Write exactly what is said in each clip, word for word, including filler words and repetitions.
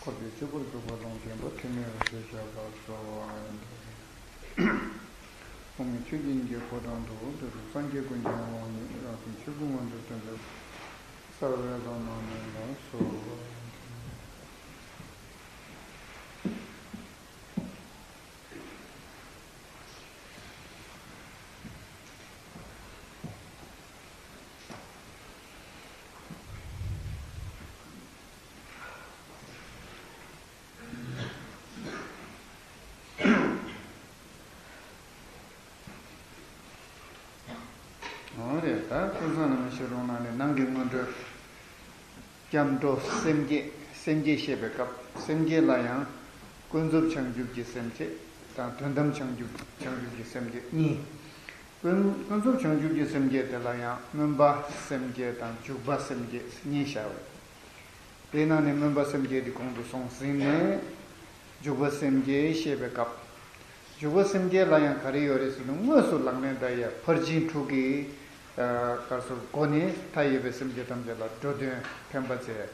འཁོར་བའི་སྤྱི་བོར་བཞུགས་པ་ཀློང་ཆེན་པོ་ཐིམ་མེ་རེ་ཞེས་བྱ་བ་སོ། འོག་མིན་ཆོས་དབྱིངས་ཀྱི་ཕོ་བྲང་དུ་འདུས་པའི་སངས་རྒྱས་ཀུན་གྱི་དབང་ཉིད་རང་བྱུང་ཆོས་སྐུ་མངོན་དུ་སྟོན་པའི་རྩ་བའི་བླ་མ་རྣམས་ལ་གསོལ་བ། འོ་རེད། ད་ཀུན་བཟང་བླ་མའི་ཞལ་ལུང་ནང་ནས་ནང་གི་སྔོན་འགྲོའི་སྐྱབས་འགྲོ་སེམས་བསྐྱེད། སེམས་བསྐྱེད་བཤད་པའི་སྐབས་སེམས་བསྐྱེད་ལ་ཡང་ཀུན་རྫོབ་བྱང་ཆུབ་ཀྱི་སེམས་བསྐྱེད་དང་དོན་དམ་བྱང་ཆུབ་བྱང་ཆུབ་ཀྱི་སེམས་བསྐྱེད་གཉིས། ཀུན་ཀུན་རྫོབ་བྱང་ཆུབ་ཀྱི་སེམས་བསྐྱེད་དེ་ལ་ཡང་སྨོན་པ་སེམས་བསྐྱེད་དང་འཇུག་པ་སེམས་བསྐྱེད་གཉིས་བྱ་བ། དེའི་ནང་ནས་སྨོན་པ་སེམས་བསྐྱེད་དེ་གོང་དུ་སོང་ཟིན་ནས། འཇུག་པ་སེམས་བསྐྱེད་བཤད་པའི་སྐབས། འཇུག་པ་སེམས་བསྐྱེད་ལ་ཡང་ག་རེ་ཡོད་རེད་ཟེར་ན། དངོས་སུ་ལག་ལེན་བསྟར་ཡ་ཕར་ཕྱིན་དྲུག་གི་ག་རེ་ཟེར། སྒོ་ནས་མཐའ་ཡས་པའི་སེམས་ཅན་ཐམས་ཅད་ལ་འགྲོ་དོན་ཕན་པ་བྱེད་ཡ་དེ།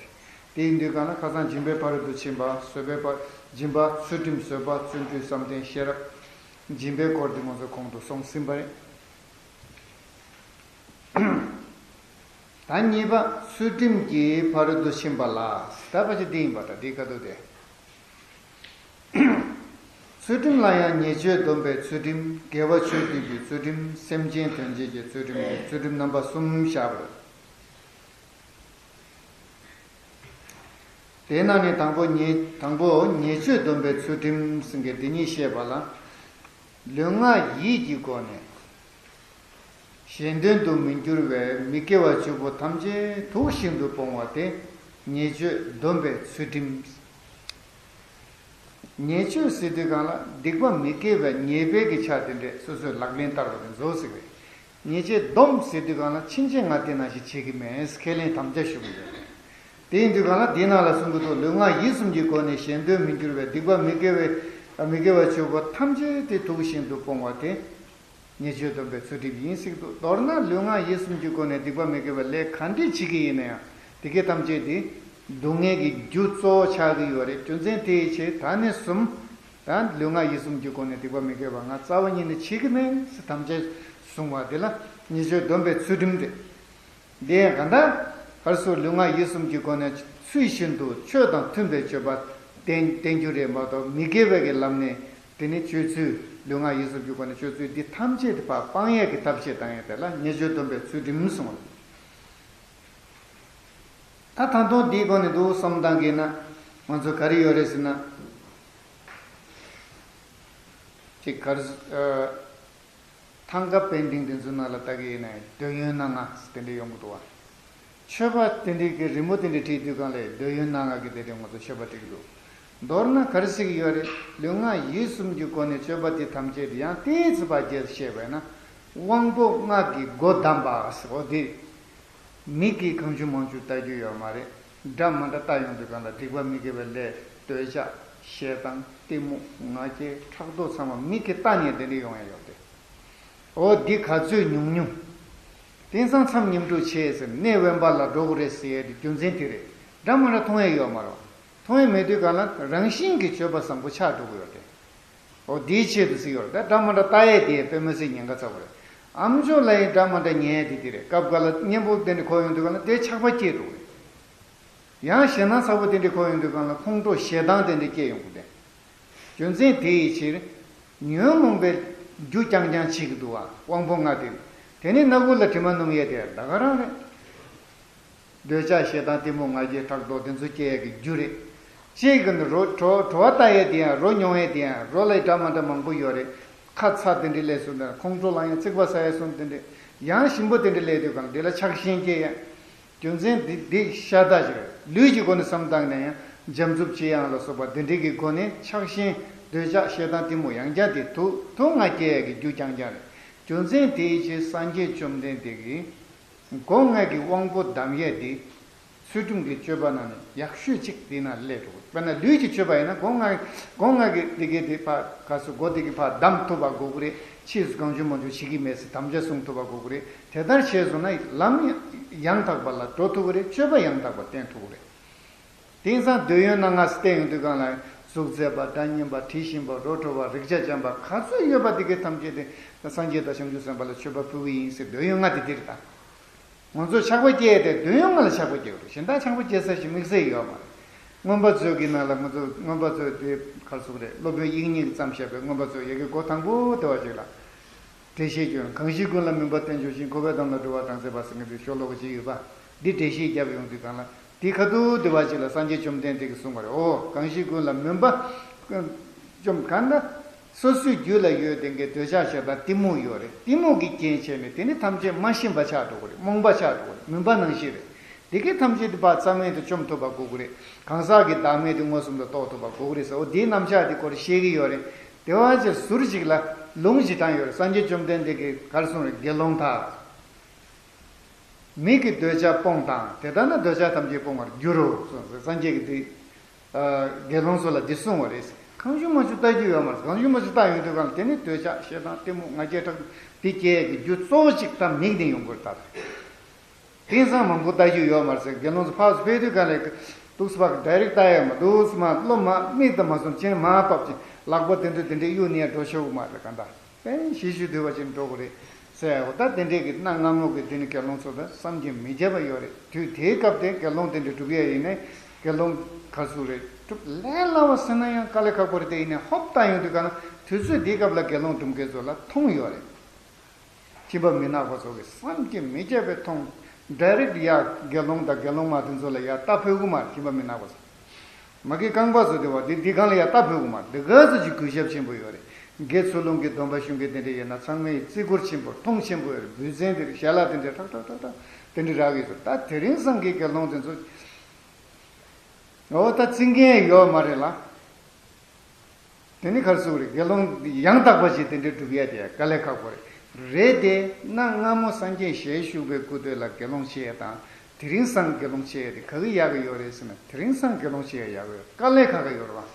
དེ་ཡིན་དུས་གང་ལ་ཁ་སང་སྦྱིན་པའི་ཕ་རོལ་ཏུ་ཕྱིན་པ་བཟོད་པའི་ཕ། སྦྱིན་པ་ཚུལ་ཁྲིམས་བཟོད་པ་བརྩོན་འགྲུས་བསམ་གཏན་ཤེས་རབ། སྦྱིན་པའི་སྐོར་དེ་ང་ཚོ་གོང་དུ་སོང་ཟིན་པ་རེད། ད་གཉིས་པ་ཚུལ་ཁྲིམས་ཀྱི་ཕ་རོལ་ཏུ་ཕྱིན་པ་ལ། ད་ཕལ་ཆེར་འདི་ཡིན་པ་འདྲ། འདི་ཁ་ཐུག་དེ། ཚུལ་ཁྲིམས་ལ་ཡང་ཉེས་སྤྱོད་སྡོམ་པའི་ཚུལ་ཁྲིམས། དགེ་བ་ཆོས་སྟོན་གྱི་ཚུལ་ཁྲིམས། སེམས་ཅན་དོན་བྱེད་ཀྱི་ཚུལ་ཁྲིམས་ཀྱི་ཚུལ་ཁྲིམས་རྣམ་པ་གསུམ་བཞག་པ་རེད། དེའི་ནང་ནས་དང་པོ་ཉེས་དང་པོ་ཉེས་སྤྱོད་སྡོམ་པའི་ཚུལ་ཁྲིམས་ཟེར་མཁན་འདི་ཉིད་བཤད་པ་ལ། ལུས་ངག་ཡིད་ཀྱི་སྒོ་ནས་གཞན་དོན་དུ་མི་འགྱུར་བའི་མི་དགེ་བ་བཅུ་པོ་ཐམས་ཅད་དུག་བཞིན་དུ་སྤོང་བ་དེ་ཉེས་སྤྱོད་སྡོམ་པའི་ཚུལ་ཁྲིམས། ཉེས་སྤྱོད་ཟེར་དུས་སྒང་ལ་སྡིག་པ་མི་དགེ་བའི་ཉེས་པའི་གི་ཆ་དེ་འདྲས་སོ་སོས་ལག་ལེན་བསྟར་བ་དེ་ཚོ་ཟེར་བས། ཉེས་སྤྱོད་སྡོམ་ཟེར་དུས་སྒང་ལ་ཕྱིན་ཆད་ང་དེ་ནང་བཞིན་བྱེད་ཀྱི་མེད་ཁས་ལེན་དམ་བཅའ་ཞུ་གི་ཡོད་རེད། དེ་ཡིན་དུས་སྒང་ལ་དེའི་ནང་ལ་གསུང་གི་འདུག་ལུས་ངག་ཡིད་གསུམ་གྱི་སྒོ་ནས་གཞན་དོན་མི་འགྱུར་བའི་སྡིག་པ་མི་དགེ་བའི་མི་དགེ་བ་བཅུ་པོ་ཐམས་ཅད་དེ་དུག་བཞིན་དུ་སྤོང་བ་དེ་ཉེས་སྤྱོད་སྡོམ་པའི་ཚུལ་ཁྲིམས་ཡིན་ཟེར་གི་འདུག་མདོར་ན་ལུས་ངག་ཡིད་གསུམ་གྱི་སྒོ་ནས་སྡིག་པ་མི་དགེ་བའི་ལས་ག་འདྲས་བྱེད་ཀྱི་ཡིན་ན་ཡང་དེ་གའི་ཐམས་ཅད་དེ་སྡུག་བསྔལ་གྱི་རྒྱུ་གཙོ་བོ་ཆགས་ཀྱི་ཡོད་རེད། རྒྱུ་མཚན་དེའི་ཕྱིར་ད་ནས་བཟུང་ད་ལུས་ངག་ཡིད་གསུམ་གྱི་སྒོ་ནས་སྡིག་པ་མི་དགེ་བ་ང་རྩ་བ་ཉིད་ནས་བྱེད་ཀྱི་མེད་ཟེར་དམ་བཅའ་བཟུང་བ་དེ་ལ་ཉེས་སྤྱོད་སྡོམ་པའི་ཚུལ་ཁྲིམས་རེད། འདི་ཡང་གང་ལྟར་ཕར་ཚུར་ལུས་ངག་ཡིད་གསུམ་གྱི་སྒོ་ནས་ཚུལ་བཞིན་དུ་ཆོས་དང་མཐུན་པའི་སྤྱོད་པ་བསྟེན་བསྟེན་རྒྱུ་རེད་མ་གཏོགས་མི་དགེ་བའི་གི་ལམ་ནས་དེ་ནི་སྤྱོད་ཚུལ་ལུས་ངག་ཡིད་གསུམ་གྱི་སྒོ་ནས་སྤྱོད་ཚུལ་འདི་ཐམས་ཅད་དེ་ཕར་སྤང་ཡས་ཀྱི་ཐབས་ཤེས་བཏང་ཡས་དེ་ལ་ཉེས་སྤྱོད་སྡོམ་པའི་ཚུལ་ཁྲིམས་གསུངས། ད་ད་དུང་འདིའི་སྒོ་ནས་འདུག་བསམ་བཏང་གི་ན་ང་ཚོ་ག་རེ་ཡོད་རེད་ཟེར་ན། ཅིག་གར་ཨ། ཐང་ག་པེན་ཏིང་དེ་ཚོའི་ནང་ལ་ལྟ་གི་ཡིན་ན་འདོད་ཡོན་སྣ་ལྔ་དེ་འདྲ་ཡོང་གི་འདུག་བ། མཆོད་པ་དེ་འདྲའི་གི་རི་མོ་དེ་འདྲ་བྲིས་དུས་སྒང་ལ་འདོད་ཡོན་སྣ་ལྔ་གི་དེ་འདྲ་ང་ཚོ་མཆོད་པ་བྲིས་ཀྱི་འདུག་མདོར་ན་ག་རེ་ཟེར་གི་ཡོད་རེད། ལུས་ངག་ཡིད་གསུམ་གྱི་སྒོ་ནས་སྤྱོད་པ་དེ་ཐམས་ཅད་ཡང་ཏོག་ཙམ་ཕར་རྒྱས་བཤད་པས་ན། དབང་པོ་ལྔ་གི་སྒོ་བསྡམས་པ་ཟེར་བ་དེ། མིག་གིས་གང་བྱུང་མང་བྱུང་ལྟ་རྒྱུ་ཡོད་མ་རེད། འདྲ་མི་འདྲ་ལྟ་ཡོང་དུས་སྒང་ལ་སྡིག་པ་མི་དགེ་བའི་ལས། འདོད་ཆགས། ཞེ་སྡང་། གཏི་མུག་ང་རྒྱལ། ཕྲག་དོག་ཚང་མ་མིག་གིས་ལྟ་ནས་དེ་འདྲ་ཡོང་ཡ་ཡོད་དེ། འོ་འདི་ག་ཚོད་ཉུང་ཉུང་། དེང་སང་མཚམས་ཉམས་འགྲོ་བྱས་ཟེར་གནས་དབེན་པ་ལ་འགྲོ་དགོས་རེད་ཟེར་ཡ་དེ་རྒྱུ་མཚན་དེ་རེད། འདྲ་མི་འདྲ་མཐོང་ཡ་ཡོད་མ་རེད། མཐོང་ཡ་མེད་དུས་སྒང་ལ་རང་བཞིན་གྱིས་སྤྱོད་པ་བཟང་པོ་ཆགས་འགྲོ་གི་ཡོད་དེ། འོ་དེའི་ཆེད་དུ་ཟེར་ཡོད་རེད། ད་འདྲ་མི་འདྲ་ལྟ་ཡས་དེ་དཔེ་མི་སྲིད་ཉེན་ཁ་ཚ་བོ་རེད། ཨ་མཆོག་ལ་ཡིན་འདྲ་མི་འདྲ་ཉན་ཡས་དེ་དེ་རེད། སྐབས་འགའ་ལ་གཉེན་པོ་དེ་འདྲ་ཁོ་ཡོང་དུས་སྒང་ལ་དེ་ཆགས་པ་སྐྱེས་འགྲོ་གི་རེད། ཡང་ཞེད་སྣང་ཚ་བོ་དེ་འདྲ་ཁོ་ཡོང་དུས་སྒང་ལ་ཁོང་ཁྲོ་ཞེ་སྡང་དེ་འདྲ་སྐྱེས་ཡོང་གི་རེད། རྒྱུ་མཚན་དེ་ཡི་ཕྱིར། ཉོན་མོངས་པའི་རྒྱུ་རྐྱང་རྐྱང་བྱེད་ཀྱི་འདུག་བ། དབང་པོ་ལྔ་དེ། དེ་ནི་སྣ་ཁུག་ལ་དྲི་མ་སྣོམ་ཡས་དེ་ད་ག་རང་རེད། འདོད་ཆགས་ཞེ་སྡང་གཏི་མུག་ང་རྒྱལ་ཕྲག་དོག་དེ་ཚོ་སྐྱེ་ཡས་ཀྱི་རྒྱུ་རེད། གཅིག་གི་ནི་རོ་བྲོ་བྲོ་བ་ལྟ་ཡས་དེ་ཡང་རོ་མྱོང་ཡས་དེ་ཡང་རོ་ལ་འདྲ་མི་འདྲ་མང་པོ་ཡོད་རེད། ཁ་ཚ་དེ་འདྲ་སླེབས་སོང་ན་ཁོང་ཁྲོ་ལངས་ཡས། ཚིག་པ་ཟ་ཡས་སོང་དེ་འདྲ། ཡང་ཞིམ་པོ་དེ་འདྲ་སླེབས་དུས་སྒང་དེ་ལ་ཆགས་ཞེན་སྐྱེ་ཡས། རྒྱུ་མཚན་འདི་འདི་ཤ་སྟག་ཅིག་རེད། ལུས་ཀྱི་སྒོ་ནས་བསམ་བཏང་ནས་ཡང་འཇམ་རྩུབ་ཅི་ཡང་ལ་སོགས་པ་འདི་འདྲའི་གི་སྒོ་ནས་ཆགས་ཞེན་འདོད་ཆགས་ཞེ་སྡང་གཏི་མུག་ཡང་བསྐྱར་དེ་དུག་དུག་ལྔ་སྐྱེ་ཡས་ཀྱི་རྒྱུ་རྐྱང་རྐྱང་རེད། རྒྱུ་མཚན་དེའི་ཕྱིར་སངས་རྒྱས་བཅོམ་ལྡན་འདས་ཀྱིས། སྒོ་ལྔ་གི་དབང་པོ་བསྡམ་ཡས་འདི། ཚུལ་ཁྲིམས་ཀྱི་སྤྱོད་པ་ནང་ནས་ཡག་ཤོས་གཅིག་འདི་ན་སླེབས་འགྲོ་གི། དཔེར་ན་ལུས་ཀྱི་སྤྱོད་པ་ཡིན་ན་སྒོ་ལྔ། སྒོ་ལྔ་གི་འདི་གའི་འདི་ཕར་ག་སུ་སྒོ་འདི་གི་ཕར་བསྡམ་ཐུབ་པ་དགོས་ཀྱི་རེད། ཕྱིས་སུ་གང་བྱུང་མང་བྱུང་བྱེད་ཀྱི་མེད་ཟེར་དམ་བཅའ་བཟུང་ཐུབ་པ་དགོས་ཀྱི་རེད། དེ་ལྟར་བྱས་སོང་ན་ལམ་ཡང་དག་པ་ལ་འགྲོ་ཐུབ་ཀྱི་རེད། སྤྱོད་པ་ཡང་དག་པ་བསྟེན་ཐུབ་ཀྱི་རེད། དེང་སང་འདོད་ཡོན་ལྔ་ཟེར་བསྟན་ཡོང་དུས་སྒང་ལ་གཟུགས་མཛེས་པ། སྒྲ་སྙན་པ། དྲི་ཞིམ་པ། རོ་བྲོ་བ། རེག་བྱ་འཇམ་པ། ག་ཚོད་ཡོད་པ་དེ་གའི་ཐམས་ཅད་དེ་སངས་རྒྱས་དང་བྱང་ཆུབ་སེམས་དཔའ་ལ་མཆོད་པ་ཕུལ་གྱི་ཡིན་ཟེར། འདོད་ཡོན་ལྔ་དེ་འདི་རེད་ད། ང་ཚོ་ཆགས་པ་སྐྱེས་ཏེ་འདོད་ཡོན་ལྔ་ལ་ཆགས་པ་སྐྱེ་བ་རེད། གཞན་དག་ཆགས་པ་སྐྱེ་ས་ཞིག་དམིགས་བསལ་ཡོད་མ་རེད། མངོན་པ་མཛོད་ཀྱི་ནང་ལ་ང་ཚོ་མངོན་པ་མཛོད་དེ་ག་རེ་ཟེར་དགོས་རེད། སློབ་དཔོན་དབྱིག་གཉེན་གྱིས་བརྩམས་བཞག་པའི་མངོན་པ་མཛོད་ཡི་གེ་འགོ་དང་པོ་དེ་བ་ཅིག་ལ། འགྲེལ་བཤད་བསྐྱོན། གང་ཞིག་ཀུན་ལ་སྨོན་པ་བསྟེན་བྱུང་ཞིང་། འཁོར་བའི་འདམ་ལ་འགྲོ་བ་གྲངས་ཚད་པ་ཟེར་མཁན་དེ་ཤོ་ལོ་ཀ་ཅིག་ཡོད་པ། འདི་འགྲེལ་བཤད་བརྒྱབ་ཡོང་དུས་སྒང་ལ་དེ་ཁ་ཐུག་དེ་བ་ཅིག་ལ་སངས་རྒྱས་བཅོམ་ལྡན་འདས་ཀྱིས་གསུངས་པ་རེད། འོ། གང་ཞིག་ཀུན་ལ་སྨོན་པ་བཅོམ་གང་ན། སོ་སོའི་རྒྱུད་ལ་ཡོད་དེ་གའི་འདོད་ཆགས་ཞེ་སྡང་གཏི་མུག་ཡོད་རེད། གཏི་མུག་གི་རྐྱེན་བྱས་ནས་དེ་ནི་ཐམས་ཅད་མ་ཞིམ་པ་ཆགས་འགྲོ་གི་རེད། རྨོངས་པ་ཆགས་འགྲོ་གི་རེད། མུན་པ་ནང་བཞིན་རེད། དེ་གའི་ཐམས་ཅད་དེ་ཕར་རྩ་མེད་དུ་བཅོམ་ཐུབ་པ་དགོས་ཀྱི་རེད། གང་ཟག་གི་བདག་མེད་དེ་མངོན་སུམ་དུ་རྟོགས་ཐུབ་པ་དགོས་ཀྱི་རེད་ཟེར། འོ་དེའི་རྣམ་གཞག་དེ་སྐོར་བཤད་ཀྱི་ཡོད་རེད། དེ་བ་ཅིག་ཟུར་ཞིག་ལ་ལུང་ཞིག་དྲངས་ཡོད་རེད། སངས་རྒྱས་བཅོམ་ལྡན་འདས་ཀྱིས་ག་རེ་གསུངས་རེད། དགེ་སློང་དག་མིག་གི་འདོད་ཆགས་སྤོངས་དང་། དེ་ལྟ་ན་འདོད་ཆགས་ཐམས་ཅད་སྤོང་བར་འགྱུར་རོ་གསུངས་ཟེར། སངས་རྒྱས་ཀྱིས་དེ་ཨ་དགེ་སློང་ཚོ་ལ་འདི་གསུངས་པ་རེད། གང་བྱུང་མང་བྱུང་ལྟ་རྒྱུ་ཡོད་མ་རེད། གང་བྱུང་མང་བྱུང་ལྟ་ཡོང་དུས་སྒང་ལ་དེ་ནི་འདོད་ཆགས་ཞེ་སྡང་གཏི་མུག་ང་རྒྱལ་ཕྲག་དོག་འདི་སྐྱེ་ཡས་ཀྱི་རྒྱུ་གཙོ་བོ་གཅིག་ད་མིག་ནས་ཡོང་གི་རེད་ད། དེང་སང་མང་པོ་ལྟ་རྒྱུ་ཡོད་མ་རེད་ཟེར། དགེ་སློང་ཚོ་ཕར་ཚུར་ཕེབས་དུས་སྒང་ལ་འདུག་སེ་ཕར་ཌའི་རེག་ལྟ་ཡས་མ་འདུག་སེ་མར་བློ་མར་མིག་དང་མ་ཟུམ་སྤྱན་མར་ཕབ་ཅིང་ལག་པ་དེ་འདྲ་དེ་འདྲས་གཡུག་ནས་འགྲོ་ཆོག་གི་མ་རེད། གང་ལྟར་དཔེ་ཞེ་ཞུ་བསྡུས་པ་ཅིག་འགྲོ་དགོས་རེད་ཟེར། འོ་ད་དེ་འདྲས་ཀྱི་གནའ་སྔ་མོ་གི་དེ་ནི་དགེ་སློང་ཚོ་ད་བསམ་གྱིས་མི་ཁྱབ་པ་ཡོད་རེད། དུས་དེའི་སྐབས་དེ་དགེ་སློང་དེ་འདྲས་སྒྲུབ་ཡས་ཡིན་ནའི་དགེ་སློང་ག་ཚོད་རེད་སྒྲུབ་ལས་སླ་བ་ཟེར་ན་ཡང་དཀའ་ལས་ཁག་པོ་རེད། དེ་ཡིན་ནའི་ཧོབ་ལྟ་ཡོང་དུས་སྒང་ལ་དུས་ཚོད་འདིའི་སྐབས་ལ་དགེ་སློང་སྒྲུབ་མཁན་ཚོ་ལ་མཐོང་ཡོད་རེད། ཁྱིམ་པ་མི་ནག་པ་ཚོ་གིས་བསམ་གྱིས་མི་ཁྱབ་པའི་མཐོང་། ཌའི་རེག་ཡ་དགེ་སློང་དང་དགེ་སློང་མ་དེ་ཚོ་ལ་ཡ་ལྟ་ཕོད་གི་མ་རེད། ཁྱིམ་པ་མི་ནག་པ་ཚོ། མ་གི་རྐང་པ་ཚོ་དེ་བ་དེ་འདི་སྒང་ལ་ཡ་ལྟ་ཕོད་གི་མ་རེད། འདི་ག་ཚོད་ཅིག་གུས་ཞབས་ཆེན་པོ་ཡོད་རེད། དགེ་ཚུལ་སློང་གི་སྡོམ་པ་ཞུ་མཁན་དེ་འདྲ་ཡོད་ན་ཚང་མས་བརྩི་བཀུར་ཆེན་པོ་མཐོང་ཆེན་པོ་ཡོད་རེད། འབུལ་ཚན་དེ་རེད། ཞལ་ལག་དེ་འདྲ་ཁྲག་ཁྲག་ཁྲག་ཁྲག་དེ་འདྲ་རག་གི་ཚོ། ད་དེ་རིང་སང་གི་དགེ་སློང་དེ་ཚོ། འོ་ད་བརྩི་མཁན་ཡོད་མ་རེད་ལ། དེ་ནི་ག་རེ་ཟེར་དགོས་རེད། དགེ་སློང་ཡང་དག་པ་ཞིག་དེ་འདྲའི་སྒྲུབ་ཡས་དེ་དཀའ་ལས་ཁག་པོ་རེད། རེད་དེ་གནའ་སྔ་མོ་སངས་རྒྱས་ཞལ་བཞུགས་པའི་སྐུ་དུས་ལ་དགེ་སློང་བྱེད་ཡས་དང་དེ་རིང་སང་དགེ་སློང་བྱེད་ཡས་དེ་ག་གི་ཡག་གི་ཡོད་རེད་ཟེར་ན། དེ་རིང་སང་དགེ་སློང་བྱེད་ཡས་ཡག་གི་ཡོད། དཀའ་ལས་ཁག་གི་ཡོད་རེད་བ།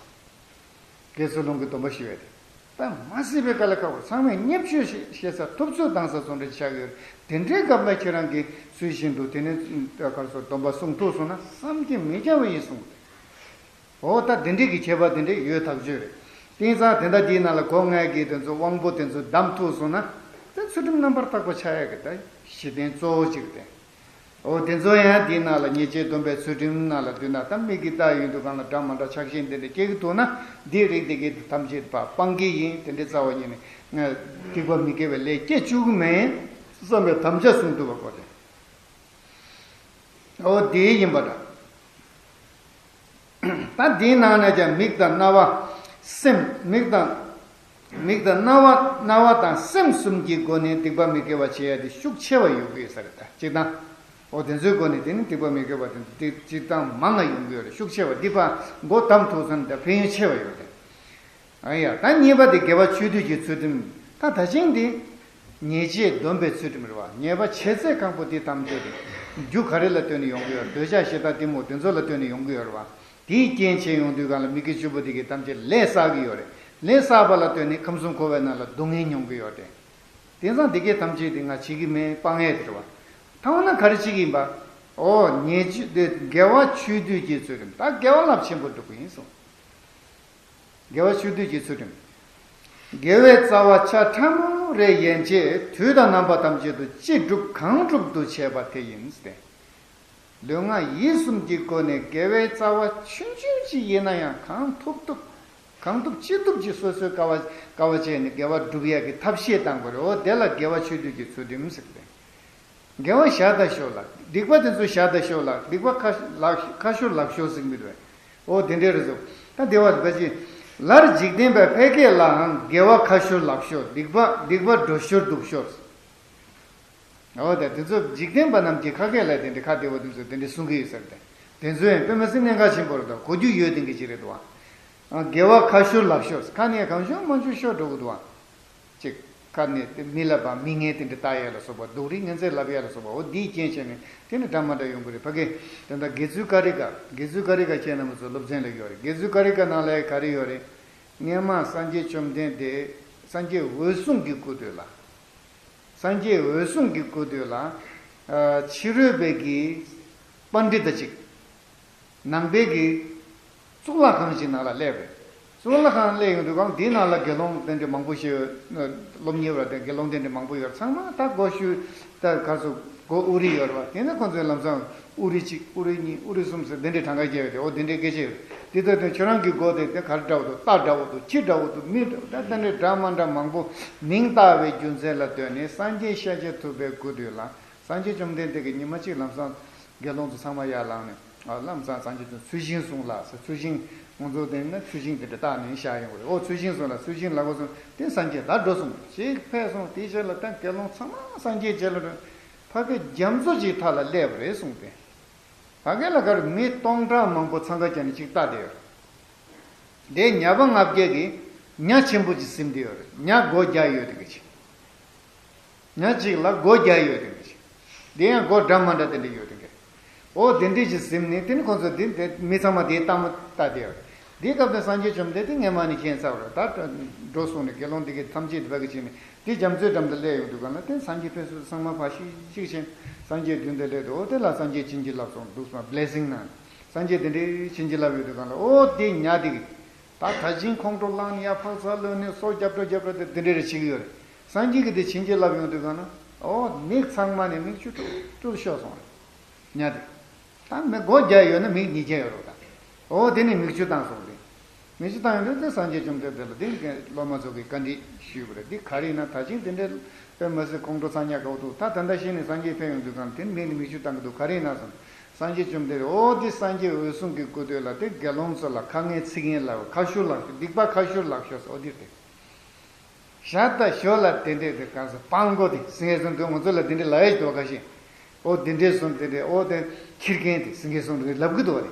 དགེ་ཚུལ་སློང་གི་སྡོམ་པ་ཞུ་ཡས་དེ། ད་མ་སྲིད་པའི་དཀའ་ལས་ཁག་པོ། ཚང་མས་བརྙས་བཅོས་བྱེད་བྱེད་ས་ཐུབ་ཚོད་བཏང་ས་བཟོ་འདྲ་ཆགས་ཡོད་རེད། དེ་འདྲའི་སྐབས་ལ་ཁྱེད་རང་གིས་ཚུལ་བཞིན་དུ་དེ་ནས་ག་རེ་ཟེར་སྡོམ་པ་སྲུང་ཐུབ་སོང་ན་བསམ་གྱིས་མི་ཁྱབ་པ་ཡིན་གསུངས། འོ་ད་དེ་འདྲས་ཀྱི་ཁྱད་པར་དེ་འདྲས་ཡོད་ཐག་ཆོད་རེད། དེང་སང་དེ་འདྲ་འདིའི་ནང་ལ་སྒོ་ལྔའི་དགེ་དེ་ཚོ་དབང་པོ་དེ་ཚོ་བསྡམས་ཐུབ་སོང་ན་དེ་ཚུལ་ཁྲིམས་རྣམ་པར་དག་པ་ཆགས་ཡག་གི་ད་གཞི་རྟེན་གཙོ་བོ་གཅིག་དེ། འོ་དེ་ཚོ་ཡང་འདིའི་ནང་ལ་ཉེས་བྱས་སྡོམ་པའི་ཚུལ་ཁྲིམས་ནང་ལ་བསྡུས་ན་ད་མིག་གིས་བལྟ་ཡོང་དུས་སྒང་ལ་འདྲ་མ་འདྲ་ཆགས་ཞེན་དེ་འདྲས་སྐྱེ་གི་འདུག་ན་འདིའི་རིགས་དེ་གའི་དེ་ཐམས་ཅད་པ་སྤང་གི་ཡིན། དེ་འདྲས་རྩ་བ་ཉིད་ནས་ང་སྡིག་པ་མི་དགེ་བའི་ལས་སྐྱེ་བཅུག་གི་མེད་བསམ་པའི་དམ་བཅའ་བཟུང་ཐུབ་པ་དགོས་ཏེ། འོ་དེ་ཡིན་པ་འདྲ། ད་འདིའི་ནང་ནས་ཀྱང་མིག་དང་རྣ་བ། སེམས། མིག་དང་། མིག་དང་རྣ་བ། རྣ་བ་དང་སེམས་གསུམ་གྱི་སྒོ་ནས་སྡིག་པ་མི་དགེ་བ་བྱེད་ཡ་དེ་ཤུགས་ཆེ་བ་ཡོང་གི་ཡོད་ས་རེད། ད་སྤྱིར་བཏང་། འོ་དེ་ཚོའི་སྒོ་ནས་དེ་ནི་སྡིག་པ་མི་དགེ་བ་དེ་འདི་སྤྱིར་བཏང་མང་ང་ཡོང་གི་ཡོད་རེད། ཤུགས་ཆེ་བ་འདི་པ་མགོ་བསྡམས་ཐུབ་སོང་ན་ད་ཕན་ཡོན་ཆེ་བ་ཡོད་རེད། ཨ་ཡ། ད་གཉིས་པ་དེ་དགེ་བ་ཆོས་སྡུད་ཀྱི་ཚུལ་ཁྲིམས། ད་ད་ཅིང་དེ། ཉེས་བྱས་སྡོམ་པའི་ཚུལ་ཁྲིམས་རེད་བ། ཉེས་པ་བྱས་ཚད་གང་པོ་དེ་ཐམས་ཅད་དེ། རྒྱུ་ག་རེ་ལ་ལྟོས་ནས་ཡོང་གི་ཡོད། འདོད་ཆགས་ཞེ་སྡང་གཏི་མུག་དེ་ཚོ་ལ་ལྟོས་ནས་ཡོང་གི་ཡོད་རེད་བ། དེའི་རྐྱེན་བྱས་ཡོང་དུས་སྒང་ལ་མི་དགེ་བཅུ་པོ་དེ་གའི་ཐམས་ཅད་ལས་བསགས་ཀྱི་ཡོད་རེད། ལས་བསགས་པ་ལ་ལྟོས་ནས་ཁམས་གསུམ་འཁོར་བའི་ནང་ལ་སྡུག་བསྔལ་མྱོང་གི་ཡོད་རེད། དེང་སང་དེ་གའི་ཐམས་ཅད་དེ་ང་བྱེད་ཀྱི་མེད་སྤང་ཡས་དེ་རེད་བ། ཐ་ན་ག་རེ་བྱེད་ཀྱི་ཡིན་པ། འོ་ཉེས་བྱས་དེ་དགེ་བ་ཆོས་སྡུད་ཀྱི་ཚུལ་ཁྲིམས། ད་དགེ་བ་རླབས་ཆེན་པོ་སྒྲུབ་ཀྱི་ཡིན་གསུངས། དགེ་བ་ཆོས་སྡུད་ཀྱི་ཚུལ་ཁྲིམས། དགེ་བའི་རྩ་བ་ཆ་ཕྲ་མོ་རེ་ཡན་ཆད་དུས་དང་རྣམ་པ་ཐམས་ཅད་དུ་ཅི་སྒྲུབ་གང་སྒྲུབ་ཏུ་བྱེད་པ་དེ་ཡིན་ཏེ། ལུས་ངག་ཡིད་གསུམ་གྱི་སྒོ་ནས་དགེ་བའི་རྩ་བ་ཆུང་ཆུང་ཅིག་ཡིན་ན་ཡང་གང་ཐུབ་ཐུབ། གང་ཐུབ་ཅི་ཐུབ་ཀྱིས་སོ་སོའི་དཀའ་བ་དཀའ་བ་སྤྱད་ནས་དགེ་བ་སྒྲུབ་ཡག་གི་ཐབས་ཤེས་བཏང་དགོས་རེད། འོ་དེ་ལ་དགེ་བ་ཆོས་སྡུད་ཀྱི་ཚུལ་ཁྲིམས་ཟེར་ཏེ། དགེ་བ་བཞག་ད་ཤོག་ལ། སྡིག་པ་དེ་ཚོ་བཞག་ད་ཤོག་ལ། སྡིག་པ་ཁ་ལག་ཁ་ཤོར་ལག་ཤོར་ཟེར་གྱི་མི་འདུག་གས། འོ་དེ་འདྲའི་རེད་ཟེར། ད་དེ་བ་བ་ཅི། ལར་འཇིག་རྟེན་པའི་ཕལ་སྐད་ལའང་དགེ་བ་ཁ་ཤོར་ལག་ཤོར། སྡིག་པ་སྡིག་པ་འགྲོ་ཤོར་འདུག་ཤོར། འོ་ད་དེ་ཚོ་འཇིག་རྟེན་པ་རྣམས་ཀྱི་ཁ་སྐད་ལ་དེ་འདྲའི་ཁ་བདེ་བོ་དེ་ཚོ་དེ་འདྲའི་གསུང་གི་ཡོད་ཟེར་ཏེ། དེ་ཚོ་ཡང་དཔེ་མི་སྲིད་གནད་འགག་ཆེན་པོ་རེད་དོ། གོ་རྒྱུ་ཡོད་དེ་འགའ་ཅིག་རེད་དོ། ཨ། དགེ་བ་ཁ་ཤོར་ལག་ཤོར། ཁ་ནས་གང་བྱུང་མང་བྱུང་ཤོར་འགྲོ་གི་འདུག་ཨ། ཅིག་ཁ་ནས་དེ་མི་ལབ་པ་མི་ངན་དེ་འདྲ་ལྟ་ཡ་ལ་སོགས་པ། སྡུག་རུས་ངན་ཚད་ལབ་ཡ་ལ་སོགས་པ། འོ་འདིའི་རྐྱེན་བྱས་ནས་དེ་ནི་འདྲ་མ་འདྲ་ཡོང་གི་རེད། ཕ་གི་དེ་འདྲ་དགེ་ཚུལ་ཀ་རི་ཀ། དགེ་ཚུལ་ཀ་རི་ཀ་ཁྱེད་རྣམ་པ་ཚོ་སློབ་ཚན་ལ་ཡོད་རེད། དགེ་ཚུལ་ཀ་རི་ཀ་ནང་ལ་ག་རེ་ཡོད་རེད། སྔས་མ་སངས་རྒྱས་བཅོམ་ལྡན་འདས་སངས་རྒྱས་འོད་སྲུང་གི་སྐུ་དུས་ལ། སངས་རྒྱས་འོད་སྲུང་གི་སྐུ་དུས་ལ། ཨ། ཕྱི་རོལ་པའི་གི་པཎྜི་ཏ་ཅིག་ནང་པའི་གི་གཙུག་ལག་ཁང་ཞིག་ནང་ལ་སླེབས་རེད། གཙུག་ལག་ཁང་སླེབས་ཡོང་དུས་སྒང་འདིའི་ནང་ལ་དགེ་སློང་དེ་འདྲ་མང་པོ་ཞིག་ཡོད། སློབ་གཉེར་བ་དེ་དགེ་སློང་དེ་འདྲ་མང་པོ་ཡོད། ཚང་མ་ད་སྒོ་ཕྱུགས་ད་གར་སོ་སྒོ་ཨུ་རི་ཡོད་རེད་བ། དེ་ནས་ཁོ་ཚོས་ལམ་སང་ཨུ་རི་གཅིག་ཨུ་རི་གཉིས་ཨུ་རི་གསུམ་ཟེར་དེ་འདྲའི་གྲངས་ཀ་བརྒྱབ་ཡོད་དེ། འོ་དེ་འདྲའི་སྐད་ཆ་ཡོད། དེ་ལྟར་དུ་ཁྱོད་རང་གི་སྒོ་དེ་དེ་ག་རེ་འདྲ་བོ་འདུག་རྟ་འདྲ་བོ་འདུག་ཁྱི་འདྲ་བོ་འདུག་མི་འདྲ་བོ་ད་དེ་འདྲའི་འདྲ་མ་འདྲ་མང་པོ། མིང་བཏགས་པའི་རྒྱུ་མཚན་ལ་ལྟོས་ནས་སངས་རྒྱས་ཤཱཀྱ་ཐུབ་པའི་སྐུ་མདུན་ལ། སངས་རྒྱས་བཅོམ་ལྡན་འདས་ཀྱིས་ཉི་མ་གཅིག་ལམ་སང་དགེ་སློང་ཚོ་ཚང་མ་ཡར་ལངས་ནས། ཨ་ལམ་སང་སངས་རྒྱས་ཀྱིས་ཚུལ་ཤིང་གསུངས་ལ་ཟེར། ཚུལ་ཤིང་ང་ཚོ་དེ་ན་ཚུལ་ཤིང་དེ་འདྲ་བཏགས་ནས་བཞག་ཡོང་གི་རེད། ཨོ་ཚུལ་ཤིང་གསུངས་ལ་ཚུལ་ཤིང་ལ་གོ་སོང་དེ་སངས་རྒྱས་ད་འགྲོ་སོང་ཞིག་ཕེབས་སོང་། དེའི་རྗེས་ལ་ད་དགེ་སློང་ཚང་མ་སངས་རྒྱས་རྗེས་ལ་འགྲོ། ཕ་གི་རྒྱ་མཚོ་ཅིག་མཐའ་ལ་སླེབས་པ་རེད་གསུངས་ཏེ། ཕ་གི་ལ་གར་མི་སྟོང་ཕྲག་མང་པོ་འཚང་ཁ་བརྒྱབ་ནས་ཅིག་ལྟ་བསྡད་ཡོད་རེད། དེ་ཉ་པ་ལྔ་བརྒྱ་གིས་ཉ་ཆེན་པོ་ཅིག་ཟིན་བསྡད་ཡོད་རེད། ཉ་སྒོ་བརྒྱ་ཡོད་དེ་གི་ཅིག་ཉ་གཅིག་ལ་སྒོ་བརྒྱ་ཡོད་དེ་འདྲ་ཞིག་དེ་ཡང་སྒོ་འདྲ་མ་འདྲ་དེ་འདྲ་ཡོད་དེ་འདྲ། ཨོ་དེ་འདྲ་ཞིག་ཟིན་ནས་དེ་ནི་ཁོ་ཚོ་དེ་དེ་མི་ཚང་མ་དེའི་ལྟད་མོ་ལྟ་བསྡད་ཡོད་རེད། དེའི་སྐབས་དེ་སངས་རྒྱས་བཅོམ་ལྡན་འདས་དེ་སྔས་མ་ནས་མཁྱེན་ཚར་བ་རེད། ད་འགྲོ་སོང་ནས་དགེ་སློང་དེ་གའི་ཐམས་ཅད་དེ་བ་གི་ཕྱིན་ནས་དེ་རྒྱ་མཚོའི་འགྲམ་དུ་སླེབས་ཡོང་དུས་གང་ལ་དེ་སངས་རྒྱས་ཕེབས་སོང་། ཚང་མ་ཕར་ཤིག་ཤིག་ཕྱིན། སངས་རྒྱས་མདུན་དུ་སླེབས་དུས་ཨོ་དེ་ལ་སངས་རྒྱས་བྱིན་གྱིས་བརླབས་སོང་འདུག་སེ་བི་ལེ་སིང་གནང་། སངས་རྒྱས་དེ་འདྲའི་བྱིན་གྱིས་བརླབས་ཡོང་དུས་གང་ལ་ཨོ་དེ་ཉ་དེ་གི་ད་ད་ཅིང་ཁོང་ཁྲོ་ལངས་ནས་ཡར་འཕག་འཚག་གློད་ནས་སོ་རྒྱབ་འགྲོ་རྒྱབ་འགྲོ་དེ་དེ་འདྲ་རེ་བྱེད་ཀྱི་ཡོད་རེད། སངས་རྒྱས་ཀྱིས་དེ་བྱིན་གྱིས་བརླབས་ཡོང་དུས་གང་ན་ཨོ་མིག་ཚང་མ་ནས་མིག་ཆུ་ཏུར་ཏུར་ཤོར་སོང་རེད། ཉ་དེ། ད་མི་སྒོ་བརྒྱ་ཡོད་ན་མིག་ཉིས་བརྒྱ་ཡོད་རེད་ད། ཨོ་དེ་ནས་མིག་ཆུ་བཏང་སོང་རེད། མིག་ཆུ་བཏང་ཡོང་དུས་དེ་སངས་རྒྱས་བཅོམ་ལྡན་འདས་ལ་དེ་སློབ་མ་ཚོ་གིས་བཀའ་འདྲི་ཞུས་པ་རེད། འདི་ག་རེ་ཡིན་ན་ད་ཅིང་དེ་འདྲའི་དཔེ་མི་སྲིད་ཁོང་ཁྲོ་ཚ་ཉག་ག་བོ་འདུག་ད་ད་ལྟ་གཞི་ནས་སངས་རྒྱས་ཕེབས་ཡོང་དུས་གང་དེ་མིག་ནས་མིག་ཆུ་བཏང་གི་འདུག་ག་རེ་ཡིན་ན་སོང་། སངས་རྒྱས་བཅོམ་ལྡན་འདས་ཨོ་འདི་སངས་རྒྱས་འོད་སྲུང་གི་སྐུ་སྟོད་ལ་དེ་དགེ་སློང་ཚོ་ལ་ཁ་ངན་ཚིག་ངན་ལབ། ཁ་ཤོར་ལག་ཤོར། སྡིག་པ་ཁ་ཤོར་ལག་ཤོར་ཟེར་ཨོ་འདིར་དེ། ཞར་དང་ཞོར་ལ་དེ་འདྲས་དེ་གང་ཟེར་སྤྲང་པོ་དེ་སེང་གེ་གསུམ་དེ་ང་ཚོ་ལ་དེ་འདྲས་ལབ་ཡ་ཞིག་འདུག་བ། ཁ་ཤས་ཨོ་དེ་འདྲས་གསུམ་དེ་འདྲས་ཨོ་དེ་ཁྱི་རྒན་དེ་སེང་གེ་གསུམ་དེ་ལབ་གི་འདུག་བ་རེད།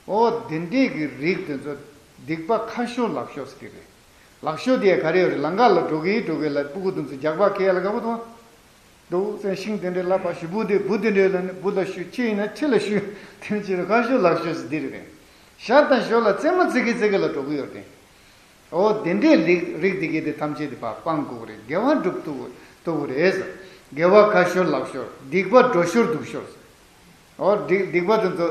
ཨོ་དེ་འདྲས་ཀྱི་རིགས་དེ་ཚོ་སྡིག་པ་ཁ་ཤོར་ལག་ཤོར་ཟེར་གི་རེད། ལག་ཤོར་དེ་ག་རེ་ཡོད་རེད། ལམ་ཁ་ལ་འགྲོ་གི་འགྲོ་གི་ལ་སྤུ་གུ་དེ་ཚོ་རྒྱགས་པ་ཁེལ་ཡ་ལ་དགའ་པོ་འདུག་བ། འདུག་ཟེར་ཤིང་དེ་འདྲའི་ལ་ཕར་ཞུ། བུ་དེ་བུ་དེ་འདྲའི་ལ་ནི་བུ་ལ་ཞུ། ཁྱི་ཡིན་ན་ཁྱི་ལ་ཞུ། དེ་ནི་ཅི་རེད། ཁ་ཤོར་ལག་ཤོར་ཟེར་འདི་རེད། ཞར་དང་ཞོར་ལ་རྩེད་མོ་རྩེ་གི་རྩེ་གི་ལ་འགྲོ་གི་ཡོད་རེད། ཨོ་དེ་འདྲའི་རིགས་རིགས་དེ་གའི་དེ་ཐམས་ཅད་དེ་ཕར་སྤང་དགོས་ཀྱི་རེད། དགེ་བ་སྒྲུབ་ཐུབ་ཐུབ་ཀྱི་རེད་ཟེར། དགེ་བ་ཁ་ཤོར་ལག་ཤོར། སྡིག་པ་འགྲོ་ཤོར་འདུག་ཤོར་ཟེར། ཨོ་སྡིག་སྡིག་པ་དེ་ཚོ།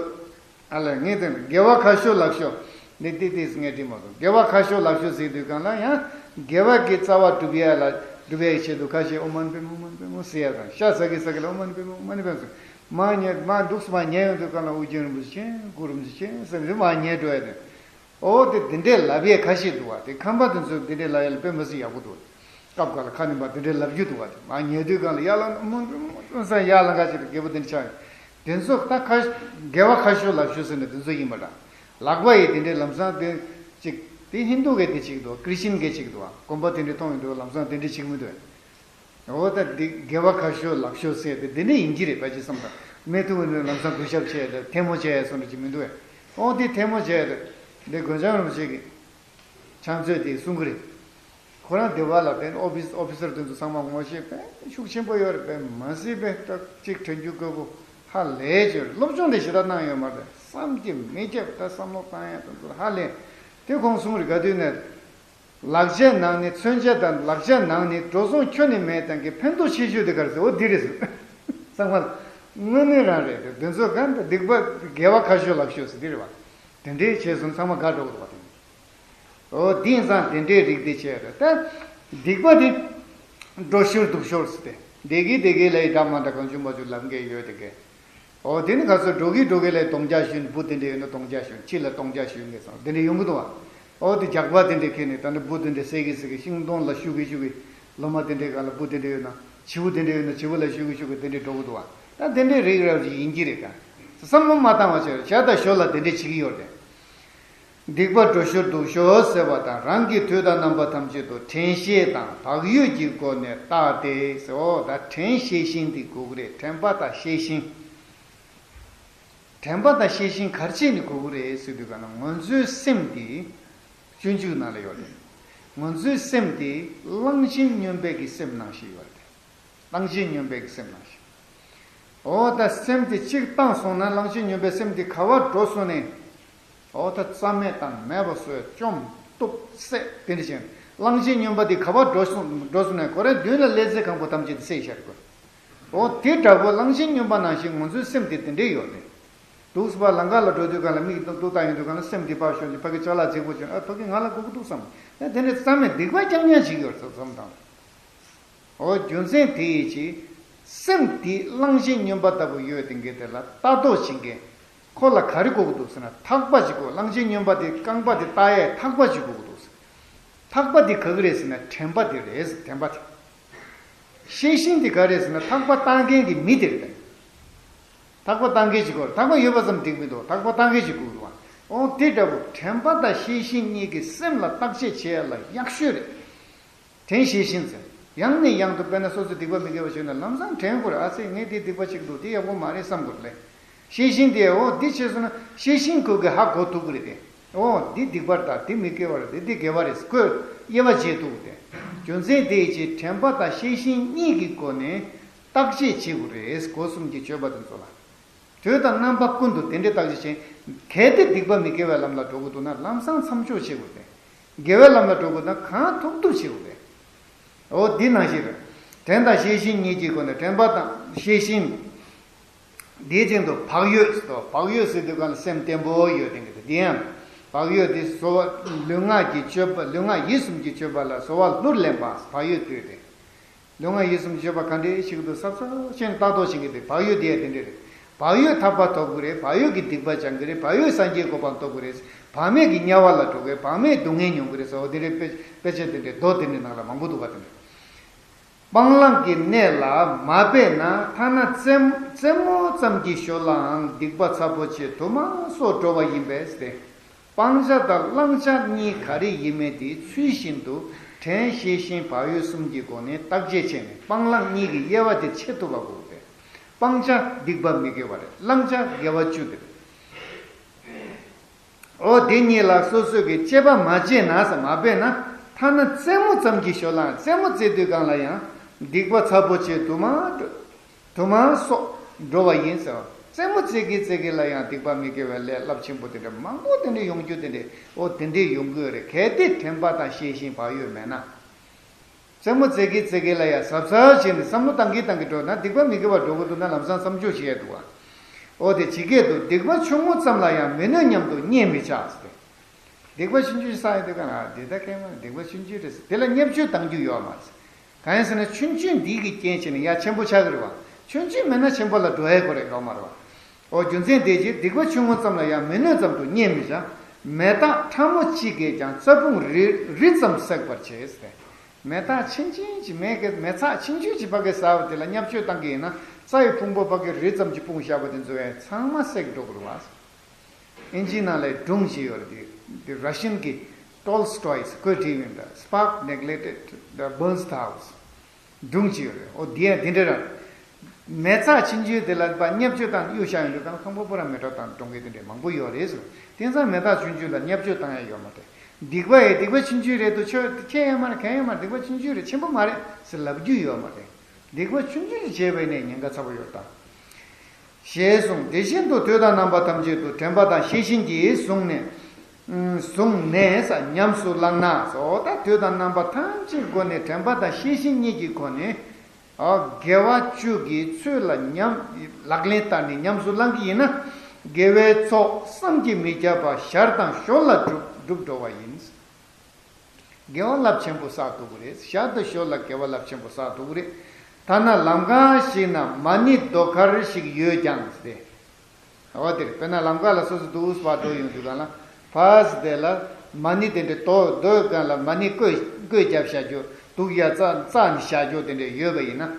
ཨ་ལས་ངས་དེ་དགེ་བ་ཁ་ཤོར་ལག་ཤོར། འདི་ཏིག་ཏིག་ངས་བྲིས་མ་སོང་། དགེ་བ་ཁ་ཤོར་ལག་ཤོར་ཟེར་དུས་གང་ལ་ཡང་དགེ་བ་གི་རྩ་བ་སྒྲུབ་ཡ་ལ་སྒྲུབ་ཡའི་ཆེད་དུ་ཁ་ཤས་ཨོཾ་མ་ཎི་པདྨེ་ཧཱུྃ་མ་ཎི་པདྨེ་ཧཱུྃ་ཟེར་ཡ་དང་། ཤ་ཟ་གི་ཟ་གི་ལ་ཨོཾ་མ་ཎི་པདྨེ་ཧཱུྃ་མ་ཎི་པདྨེ་ཧཱུྃ་ཟེར། མར་ཉལ་མར་འདུག་སེ་མར་ཉལ་ཡོང་དུས་གང་ལ་ཨོ་རྒྱན་རིན་པོ་ཆེ་མཁྱེན། གུ་རུ་རིན་པོ་ཆེ་མཁྱེན་ཟེར་ནས་མར་ཉལ་འགྲོ་ཡ་དེ། ཨོ་དེ་དེ་འདྲས་ལབ་ཡས་ཁ་ཤས་འདུག་བ། དེ་ཁམས་པ་དེ་ཚོས་དེ་འདྲས་ལབ་ཡས་ལ་དཔེ་མི་སྲིད་ཡག་པོ་འདུག་སྐབས་འགའ་ལ་ཁ་ནས་མར་དེ་འདྲས་ལབ་རྒྱུ་འདུག་བ། དེ་མར་ཉལ་དུས་སྒང་ལ་ཡར་ལངས་ཨོཾ་མ་ཎི་པདྨེ་ཧཱུྃ་ཟེར་ཡར་ལངས་ཁ་ཅིག་ཏུ་རྒད་པོ་དེ་འདྲས་ཆགས་ཡོང་། དེ་ཚོ་ད་ཁ་དགེ་བ་ཁ་ཤོར་ལག་ཤོར་ཟེར་ནས་དེ་ཚོ་ཡིན་པ་འདྲ། ལག་པ་ཡིས་དེ་འདྲས་ལམ་སང་དེ་ཅིག་དེ་ཧིན་དུ་གས་དེ་ཅིག་འདུག་ཁྲི་སྟན་གས་ཅིག་འདུག་བ། དགོན་པ་དེ་འདྲས་མཐོང་ཡོང་དུས་ལམ་སང་དེ་འདྲས་ཅིག་མི་འདུག་འོ་ད་འདི་དགེ་བ་ཁ་ཤོར་ལག་ཤོར་ཟེར་དེ་འདི་འདྲ་ཡིན་གྱི་རེད་པ་ཅེས་བསམ་དང་། མི་ཐུག་ནས་ལམ་སང་གུས་ཞབས་བྱས་ལ་ཐལ་མོ་བྱས་སོང་འདྲ་ཅིག་མི་འདུག་གས། ཨོ་འདི་ཐལ་མོ་བྱས་ལ་འདི་དགོན་བྱང་རིན་པོ་ཆེ་གི་ཕྱག་མཛོད་དེ་གསུང་གི་རེད། ཁོ་རང་སྡེ་བ་ལ་དཔེ་ཨོ་ཕི་ཨོ་ཕི་སར་དེ་ཚོ་ཚང་མ་ངོ་ཤེས་དཔེ་ཤུགས་ཆེན་པོ་ཡོད་རེད། དཔེ་མ་སྲིད་དཔེ་ཏག་ཅིག་དྲན་རྒྱུ་དགོས་པོ་ཧ་ལས་བྱོས་རེད། སློབ་སྦྱོང་དེ་ཞེ་དྲག་གནང་ཡོད་མ་རེད། བསམ་གྱིས་མི་ཁྱབ། ད་བསམ་བློ་བཏང་ཡ་དེ་ཚོ་ཧ་ལས། དེ་ཁོང་གསུང་རེད། ག་དུས་ནས། ལག་ཆའི་ནང་ནས་མཚོན་ཆ་དང་། ལག་ཆའི་ནང་ནས་འགྲོ་སོང་ཁྱོན་ནས་མེད་དང་གི་ཕན་ཐོགས་ཆེ་ཤོས་དེ་ག་རེ་ཟེར། འོ་འདི་རེད་ཟེར། ཚང་མ་དངོས་གནས་རང་རེད་དེ། དེ་ཚོ་གང་དེ་སྡིག་པ་དགེ་བ་ཁ་ཤོར་ལག་ཤོར་ཟེར་འདི་རེད་བ། དེ་འདྲའི་བྱས་སོང་ཚང་མ་དགའ་འགྲོ་གི་འདུག་བ་དེ། འོ་འདི་ཡིན་ཙང་དེ་འདྲའི་རིགས་དེ་བྱས་རེད་ད། སྡིག་པ་དེ་འགྲོ་ཤོར་འདུག་ཤོར་ཟེར་ཏེ་བདེ་གི་བདེ་གི་ལ་ཡི་འདྲ་མ་འདྲ་གང་བྱུང་མ་བྱུང་ལབ་མཁན་ཡོད་དེ་གས། འོ་དེ་ནི་ག་ཚོད་འགྲོ་གི་འགྲོ་གི་ལ་ཡི་སྡོང་རྒྱག་ཞུས་ནས་བུ་དེ་འདྲ་ཡོད་ན་སྡོང་རྒྱག་ཞུས། ཁྱི་ལ་སྡོང་རྒྱག་ཞུས་ངེས་སོང་དེ་འདྲ་ཡོང་གི་འདུག་བ། འོ་དེ་རྒྱགས་པ་དེ་འདྲ་ཁྱེར་ནས་ད་ནི་བུ་དེ་འདྲ་བསད་གི་བསད་གི་ཤིང་སྡོང་ལ་ཤུགས་གི་ཤུགས་གི། ལོ་མ་དེ་འདྲའི་སྒང་ལ་བུ་དེ་འདྲ་ཡོད་ན་བྱིའུ་དེ་འདྲ་ཡོད་ན་བྱིའུ་ལ་ཤུགས་གི་ཤུགས་གི་དེ་འདྲ་འགྲོ་གི་འདུག་བ། ད་དེ་འདྲའི་རིགས་རབ་ཅིག་ཡིན་གྱི་རེད་ཀ། བསམ་བློ་མ་བཏང་བ་བྱས་ཞར་དང་ཞོར་ལ་དེ་འདྲ་བྱེད་ཀྱི་ཡོད་རེད། སྡིག་པ་འགྲོ་ཤོར་འདུག་ཤོར་ཟེར་བ་དང་། རང་གི་དུས་དང་རྣམ་པ་ཐམས་ཅད་དུ་དྲན་ཤེས་དང་བག་ཡོད་ཀྱི་སྒོ་ནས་བརྟགས་ཏེ་ཟེར། འོ་ད་དྲན་ཤེས་ཤིང་དེ་དགོས་ཀྱི་རེད། དྲན་པ་དང་ཤེས་ཤིང་། དྲན་པ་དང་ཤེས་ཤིང་ག་རེ་བྱས་ནས་དགོས་ཀྱི་རེད་ཟེར་དུས་ག་ན་ང་ཚོའི་སེམས་དེ་སྤྱོད་འཇུག་ནང་ལ་ཡོད་རེད། ང་ཚོའི་སེམས་དེ་གླང་ཆེན་སྨྱོན་པའི་གི་སེམས་ནང་བཞིན་ཡོད་རེད། གླང་ཆེན་སྨྱོན་པའི་གི་སེམས་ནང་བཞིན། འོ་ད་སེམས་དེ་གཅིག་བཏང་སོང་ན་གླང་ཆེན་སྨྱོན་པའི་སེམས་དེ་ག་བར་འགྲོ་སོང་ནས། འོ་ད་རྩ་མེད་དང་མེད་པ་བཟོས་བཅོམ་གཏུབ་བསད་དེ་འདྲ་བྱས། གླང་ཆེན་སྨྱོན་པ་དེ་ག་བར་འགྲོ་སོང་འགྲོ་སོང་ནས་ཁོ་རའི་མདུན་ལ་སླེབས་ཚེ་གང་པོ་ཐམས་ཅད་དེ་བསད་བཞག་དགོས། འོ་དེ་འདྲ་པོ་གླང་ཆེན་སྨྱོན་པ་ནང་བཞིན་ང་ཚོའི་སེམས་དེ་དེ་འདྲས་ཡོད་རེད། འདུག་སེ་ཕར་ལམ་ཁ་ལ་འགྲོ་དུས་སྒང་ལ་མིག་ཏོ་ཏོ་ལྟ་ཡོང་དུས་སྒང་ལ་སེམས་སྡིག་པ་ཤོར་ཅིག་ཕ་གི་ཅ་ལག་བརྗེ་པོ་བྱུང་ཨ་ཕ་གི་ང་ལ་དགོས་ཀྱི་འདུག་བསམ། ཡང་དེ་ནས་རྩ་མེད་སྡིག་པ་རྐྱང་རྐྱང་བྱེད་ཀྱི་ཡོད་རེད་བསམ་བསམ་དང་། འོ་རྒྱུ་མཚན་དེ་ཡིན་གྱི། སེམས་དེ་གླང་ཆེན་སྨྱོན་པ་ལྟ་བུ་ཡོད་དེ་འགའི་དེ་ལ་ལྟ་རྟོག་བྱེད་མཁན། ཁོ་ལ་ག་རེ་དགོས་ཀྱི་འདུག་ཟེར་ན་ཐག་པ་ཅིག་དགོས། གླང་ཆེན་སྨྱོན་པ་དེ་རྐང་པ་དེ་བཏགས་ཡས་ཐག་པ་ཅིག་དགོས་ཀྱི་འདུག་ཟེར། ཐག་པ་དེ་ག་གི་རེད་ཟེར་ན་དྲན་པ་དེ་རེད་ཟེར། དྲན་པ་དེ། ཤེས་བཞིན་དེ་ག་རེད་ཟེར་ན་ཐག་པ་བཏགས་མཁན་གྱི་མི་དེ་རེད། ཐག་པ་བཏགས་མཁན་ཅིག་དགོས་རེད། ཐག་པ་ཡོད་པ་ཙམ་འགྲིག་མི་འདུག་ཐག་པ་བཏགས་མཁན་ཅིག་དགོས་རེད་བ། འོ་དེ་འདྲ་བོ་དྲན་པ་དང་ཤེས་བཞིན་གཉིས་ཀྱི་སེམས་ལ་བརྟག་དཔྱད་བྱེད་ཡ་ལ་ཡག་ཤོས་རེད། དྲན་ཤེས་བཞིན་ཟེར། ཡང་ནས་ཡང་དུ་དཔེར་ན་སོ་སོས་སྡིག་པ་མི་དགེ་བ་བྱས་ན་ལམ་སང་དྲན་དགོས་རེད། ཨ་ཙི་ངས་འདི་སྡིག་པ་བྱེད་ཀྱི་འདུག་འདི་ཡག་པོ་མ་རེད་བསམ་དགོས་རེད། ཤེས་བཞིན་དེ་འོ་འདི་བྱས་སོང་ན་ཤེས་བཞིན་ཁོ་གིས་ཧ་གོ་ཐུབ་ཀྱི་རེད་དེ། འོ་འདི་སྡིག་པ་རེད་ད་འདི་མི་དགེ་བ་རེད་འདི་འདི་དགེ་བ་རེད་ཁོས་དབྱེ་བ་འབྱེད་ཐུབ་ཀྱི་རེད། རྒྱུ་མཚན་དེ་ཡིན་ཕྱིར་དྲན་པ་དང་ཤེས་བཞིན་གཉིས་ཀྱི་སྒོ་ནས་བརྟག་དཔྱད་བྱེད་དགོས་རེད། སྒོ་གསུམ་གྱི་སྤྱོད་པ་དེ་ཚོ་ལ། དུས་དང་རྣམ་པ་ཀུན་ཏུ་དེ་འདྲའི་བརྟག་དཔྱད་བྱེད། གལ་ཏེ་སྡིག་པ་མི་དགེ་བའི་ལམ་ལ་འགྲོ་དགོས་འདུག་ན་ལམ་སང་མཚམས་འཇོག་བྱེད་དགོས་ཏེ། དགེ་བའི་ལམ་ལ་འགྲོ་དགོས་ན་གང་ཐུབ་ཐུབ་བྱེད་དགོས་ཏེ། འོ་འདི་ནང་བཞིན་རེད། དྲན་དང་ཤེས་བཞིན་གཉིས་ཀྱི་སྒོ་ནས་དྲན་པ་དང་ཤེས་བཞིན། དེའི་སྟེང་དུ་བག་ཡོད་ཟེར་དོ། བག་ཡོད་ཟེར་དུས་གང་ལ་སེམས་བརྟན་པོ་ཡོད་དེ་འདི་ཡང་། བག་ཡོད་དེ་གསོ་བ་ལུས་ངག་གི་སྤྱོད་པ་ལུས་ངག་ཡིད་གསུམ་གྱི་སྤྱོད་པ་ལ་གསོ་བ་ལྷུར་ལེན་པ་བག་ཡོད་དུས་ཏེ། ལུས་ངག་ཡིད་གསུམ་སྤྱོད་པ་ག་འདྲས་ཤིག་ཏུ་ཟབ་ཟབ་ཅན་ལྟ་རྟོག་བྱེད་ཀྱི་འདུག་བག་ཡོད་དེ་ཡང་དེ་འདྲས་རེད། བག་ཡོད་ཐར་པ་ཐོབ་ཀྱི་རེད། བག་ཡོད་ཀྱི་སྡིག་པ་སྦྱང་གི་རེད། བག་ཡོད་སངས་རྒྱས་གོ་འཕང་ཐོབ་ཀྱི་རེད། བག་མེད་ཀྱི་དམྱལ་བ་ལ་འགྲོ་གི་རེད། བག་མེད་སྡུག་བསྔལ་མྱོང་གི་རེད་ཟེར་བ་དེ་འདྲའི་དཔེ་དཔེ་ཆ་དེ་འདྲའི་མདོ་དེ་འདྲའི་ནང་ལ་མང་པོ་འདུག་པ་དེ་འདྲ། སྤང་བླང་གི་གནས་ལ་མ་འབད་ན་ཐ་ན་རྩེད་རྩེད་མོ་ཙམ་གྱི་ཞོར་ལའང་སྡིག་པ་ཚ་པོ་ཆེ་དུ་མ་སོགས་འགྲོ་བ་ཡིན་པས་ཏེ། སྤང་བྱ་དང་བླང་བྱ་གཉིས་ག་རེ་ཡིན་མིན་དེ་ཚུལ་བཞིན་དུ་དྲན་ཤེས་བཞིན་བག་ཡོད་གསུམ་གྱི་སྒོ་ནས་བརྟག་དཔྱད་བྱས་ནས་སྤང་བླང་གཉིས་ཀྱི་དབྱེ་བ་དེ་ཕྱེ་ཐུབ་པ་དགོས་ཏེ། སྤང་བྱ་སྡིག་པ་མི་དགེ་བ་རེད། བླང་བྱ་དགེ་བ་བཅུ་དེ་རེད། འོ་དེ་གཉིས་ལ་སོ་སོ་གིས་དཔྱད་པ་མ་བྱས་ན་ཟེར་མ་འབད་ན་ཐ་ན་རྩེད་མོ་ཙམ་གྱི་ཞོར་ལའང་རྩེད་མོ་རྩེ་དུས་སྒང་ལ་ཡང་སྡིག་པ་ཚ་པོ་ཆེ་དུ་མ་འགྲོ། དུ་མ་སོགས་འགྲོ་བ་ཡིན་ཟེར་བ། རྩེད་མོ་རྩེ་གི་རྩེ་གི་ལ་ཡང་སྡིག་པ་མི་དགེ་བའི་ལས་རླབས་ཆེན་པོ་དེ་འདྲ་མང་པོ་དེ་འདྲ་ཡོང་རྒྱུ་དེ་འདྲ་འོ་དེ་འདྲས་ཡོང་གི་ཡོད་རེད། གལ་ཏེ་དྲན་པ་དང་ཤེས་བཞིན་བག་ཡོད་མེད་ན། རྩེད་མོ་རྩེ་གི་རྩེ་གི་ལ་ཡང་གཟབ་གཟབ་བྱས་ནས་བསམ་བློ་བཏང་གི་བཏང་གི་འགྲོ་ན་སྡིག་པ་མི་དགེ་བ་འགྲོ་གི་འདུག་ན་ལམ་སང་བསམ་བློ་བྱེད་ཡ་འདུག་བ། འོ་དེ་ཇི་སྐད་དུ་སྡིག་པ་ཆུང་ངུ་ཙམ་ལ་ཡང་མི་གནོད་སྙམ་དུ་བརྙས་མི་བྱ་ཟེར། སྡིག་པ་ཆུང་ཆུང་བསགས་ཡོད་དུས་ག་ན་འདི་ལྟ་མཁན་མ་སྡིག་པ་ཆུང་ཆུང་རེད་ཟེར་དེ་ལ་བརྙས་བཅོས་བཏང་རྒྱུ་ཡོད་མ་རེད། གང་ཡིན་ཟེར་ན་ཆུང་ཆུང་འདི་གི་རྐྱེན་བྱས་ནས་ཡ་ཆེན་པོ་ཆགས་ཀྱི་རེད་བ། ཆུང་ཆུང་མེད་ན་ཆེན་པོ་ལ་འགྲོ་ཡ་ཁོ་རེ་འགྲོ་མ་རེད་བ། འོ་རྒྱུ་མཚན་དེ་ཕྱིར་སྡིག་པ་ཆུང་ངུ་ཙམ་ལ་ཡང་མི་གནོད་ཙམ་དུ་བརྙས་མི་བྱ། མེ་སྟག་ཕྲ་མོ་གཅིག་གིས་ཀྱང་རྩྭ་ཕུང་རི་རི་ཙམ་བསྲེག་པར་བྱེད་ཟེར། མེ་སྟག་ཆུང་ཆུང་ཅིག་མེ་གི་མེ་ཚག་ཆུང་ཆུང་ཅིག་ཕ་གི་ཟ་བ་དེ་ལ་བརྙས་བཅོས་བཏང་གི་ཡིན་ན་རྩྭ་ཡི་ཕུང་པོ་ཕ་གི་རི་ཙམ་གྱི་སྤུངས་བཞག་པ་དེ་ཚོ་ཡང་ཚང་མ་བསྲེག་འགྲོ་གི་རེད་བ། ཨིན་ཇིའི་ནང་ལ་སྒྲུང་ཞིག་ཡོད་རེད་དེ། དེ་ར་ཤན་གྱི་ཏོལ་སི་ཏོའི་ཁོས་བྲིས་ཡོད་འདྲ། Spark Neglected the Burnt House། སྒྲུང་ཞིག་ཡོད་རེད། འོ་དེ་ཡང་དེ་འདྲ་ར། མེ་ཚག་ཆུང་ཆུང་དེ་ལ་བརྙས་བཅོས་བཏང་གཡུག་བཞག་ཡོད་འདུག་གམ་ཁང་པ་པོ་ར་མེ་སྲེག་བཏང་གྲོངས་མཁན་དེ་འདྲ་མང་པོ་ཡོད་རེད་ཟེར། དེང་སང་མེ་སྟག་ཆུང་ཆུང་ལ་བརྙས་བཅོས་བཏང་ཡ་ཡོད་མ་རེད། སྡིག་པ་ཡི་སྡིག་པ་ཆུང་ཆུང་རེད་འདུག་ཆོས་ཁྱད་ཡོད་མ་རེད་གང་ཡོད་མ་རེད་སྡིག་པ་ཆུང་ཆུང་རེད་ཆེན་པོ་མ་རེད་ཟེར་ལབ་རྒྱུ་ཡོད་མ་རེད། སྡིག་པ་ཆུང་ཆུང་ཞིག་བྱས་པ་ཡིན་ནའི་ཉེན་ཁ་ཚ་པོ་ཡོད་དང་། ཞེས་གསུངས། དེ་བཞིན་དུ་དུས་དང་རྣམ་པ་ཐམས་ཅད་དུ་དྲན་པ་དང་ཤེས་བཞིན་གྱིས་བཟུང་ནས། བཟུང་ནས་ཉམས་སུ་བླངས་ན་སོ། ད་དུས་དང་རྣམ་པ་ཐམས་ཅད་སྒོ་ནས་དྲན་པ་དང་ཤེས་བཞིན་གཉིས་ཀྱི་སྒོ་ནས། དགེ་བ་བཅུ་གི་ཚུལ་ལ་ཉམས་ལག་ལེན་བསྟར་ནས་ཉམས་སུ་བླང་གི་ཡིན་ན། དགེ་བའི་ཚོགས་བསམ་གྱིས་མི་ཁྱབ་པ་ཞར་དང་ཞོར་ལ་འགྲུབ་འགྲུབ་འགྲོ་བ་ཡིན། དགེ་བ་རླབས་ཆེན་པོ་བསགས་ཐུབ་ཀྱི་རེད། ཞར་དང་ཞོར་ལ་དགེ་བ་རླབས་ཆེན་པོ་བསགས་ཐུབ་ཀྱི་རེད། ཐ་ན་ལམ་ཁ་ཞིག་ན་མ་ཎི་ཟློས་གར་ཞིག་ཡོད་ཀྱང་སྟེ། འོ་དེ་རེད། དཔེར་ན་ལམ་ཁ་ལ་སོ་སོ་འདུག་སེ་ཕར་འགྲོ་ཡོང་དུས་གང་ལ་ཕར་ཙམ་དེ་ལ་མ་ཎི་དེ་འདྲའི་ཟློས་ཟློས་སྒང་ལ་མ་ཎི་བཀོད་བཀོད་བརྒྱབ་བཞག་རྒྱུ་འདུག་ཡ་རྩ་རྩ་ནས་བཞག་རྒྱུ་དེ་འདྲ་ཡོད་པ་ཡིན་ན།